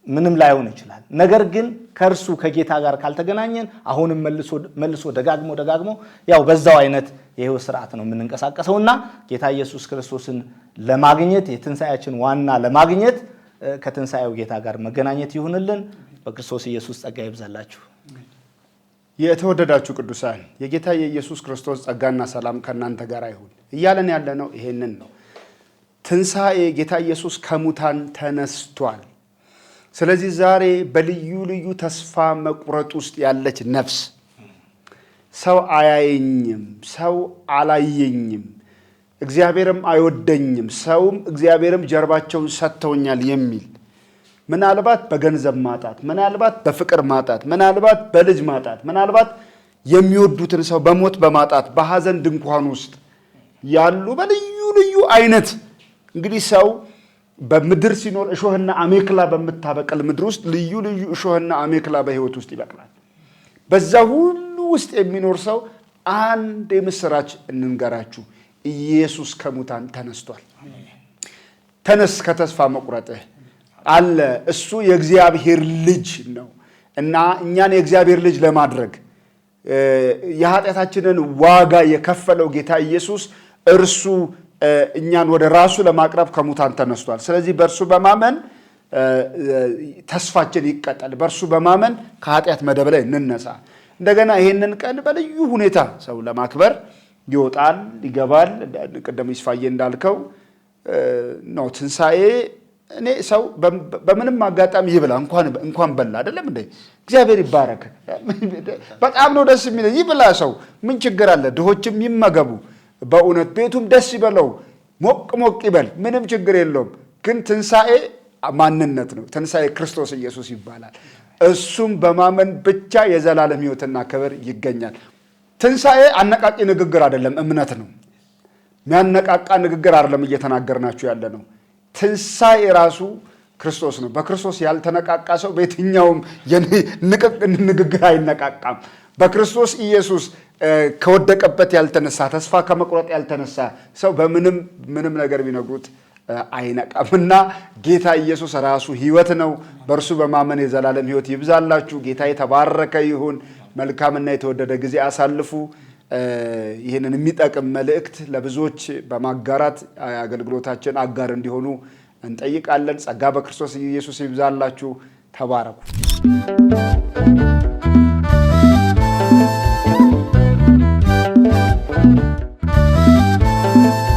ምንም ላይሆን ይችላል። ነገር ግን ከእርሱ ከጌታ ጋር ካልተገናኘን አሁንም መልሶ መልሶ ደጋግሞ ደጋግሞ ያው በዛው አይነት የህይወት ስርዓት ነው የምንንቀሳቀሰውና ጌታ ኢየሱስ ክርስቶስን ለማግኘት፣ የትንሣኤያችን ዋና ለማግኘት ከትንሣኤው ጌታ ጋር መገናኘት ይሁንልን። በክርስቶስ ኢየሱስ ጸጋ ይብዛላችሁ። የተወደዳችሁ ቅዱሳን፣ የጌታ የኢየሱስ ክርስቶስ ጸጋና ሰላም ከእናንተ ጋር ይሁን እያለን ያለነው ይሄንን ነው። ትንሣኤ፣ ጌታ ኢየሱስ ከሙታን ተነስቷል። ስለዚህ ዛሬ በልዩ ልዩ ተስፋ መቁረጥ ውስጥ ያለች ነፍስ፣ ሰው አያየኝም፣ ሰው አላየኝም፣ እግዚአብሔርም አይወደኝም፣ ሰውም እግዚአብሔርም ጀርባቸውን ሰጥተውኛል የሚል፣ ምናልባት በገንዘብ ማጣት፣ ምናልባት በፍቅር ማጣት፣ ምናልባት በልጅ ማጣት፣ ምናልባት የሚወዱትን ሰው በሞት በማጣት በሐዘን ድንኳን ውስጥ ያሉ፣ በልዩ ልዩ አይነት እንግዲህ ሰው በምድር ሲኖር እሾህና አሜክላ በምታበቅል ምድር ውስጥ ልዩ ልዩ እሾህና አሜክላ በህይወት ውስጥ ይበቅላል። በዛ ሁሉ ውስጥ የሚኖር ሰው አንድ የምስራች እንንገራችሁ፣ ኢየሱስ ከሙታን ተነስቷል። ተነስ ከተስፋ መቁረጥህ አለ። እሱ የእግዚአብሔር ልጅ ነው እና እኛን የእግዚአብሔር ልጅ ለማድረግ የኃጢአታችንን ዋጋ የከፈለው ጌታ ኢየሱስ እርሱ እኛን ወደ ራሱ ለማቅረብ ከሙታን ተነስቷል። ስለዚህ በእርሱ በማመን ተስፋችን ይቀጠል። በእርሱ በማመን ከኃጢአት መደብ ላይ እንነሳ። እንደገና ይሄንን ቀን በልዩ ሁኔታ ሰው ለማክበር ይወጣል፣ ይገባል። ቅድም ይስፋዬ እንዳልከው ነው፣ ትንሣኤ እኔ ሰው በምንም አጋጣሚ ይብላ፣ እንኳን በላ አይደለም እንዴ? እግዚአብሔር ይባረክ። በጣም ነው ደስ የሚለኝ። ይብላ ሰው፣ ምን ችግር አለ? ድሆችም ይመገቡ። በእውነት ቤቱም ደስ ይበለው፣ ሞቅ ሞቅ ይበል፣ ምንም ችግር የለውም። ግን ትንሣኤ ማንነት ነው። ትንሣኤ ክርስቶስ ኢየሱስ ይባላል። እሱም በማመን ብቻ የዘላለም ሕይወትና ክብር ይገኛል። ትንሣኤ አነቃቂ ንግግር አይደለም፣ እምነት ነው። የሚያነቃቃ ንግግር አይደለም እየተናገርናችሁ ያለ ነው። ትንሣኤ ራሱ ክርስቶስ ነው። በክርስቶስ ያልተነቃቃ ሰው በየትኛውም ንግግር አይነቃቃም። በክርስቶስ ኢየሱስ ከወደቀበት ያልተነሳ፣ ተስፋ ከመቁረጥ ያልተነሳ ሰው በምንም ምንም ነገር ቢነግሩት አይነቃም እና ጌታ ኢየሱስ ራሱ ሕይወት ነው። በእርሱ በማመን የዘላለም ሕይወት ይብዛላችሁ። ጌታ የተባረከ ይሁን። መልካምና የተወደደ ጊዜ አሳልፉ። ይህንን የሚጠቅም መልእክት ለብዙዎች በማጋራት አገልግሎታችን አጋር እንዲሆኑ እንጠይቃለን። ጸጋ በክርስቶስ ኢየሱስ ይብዛላችሁ። ተባረኩ።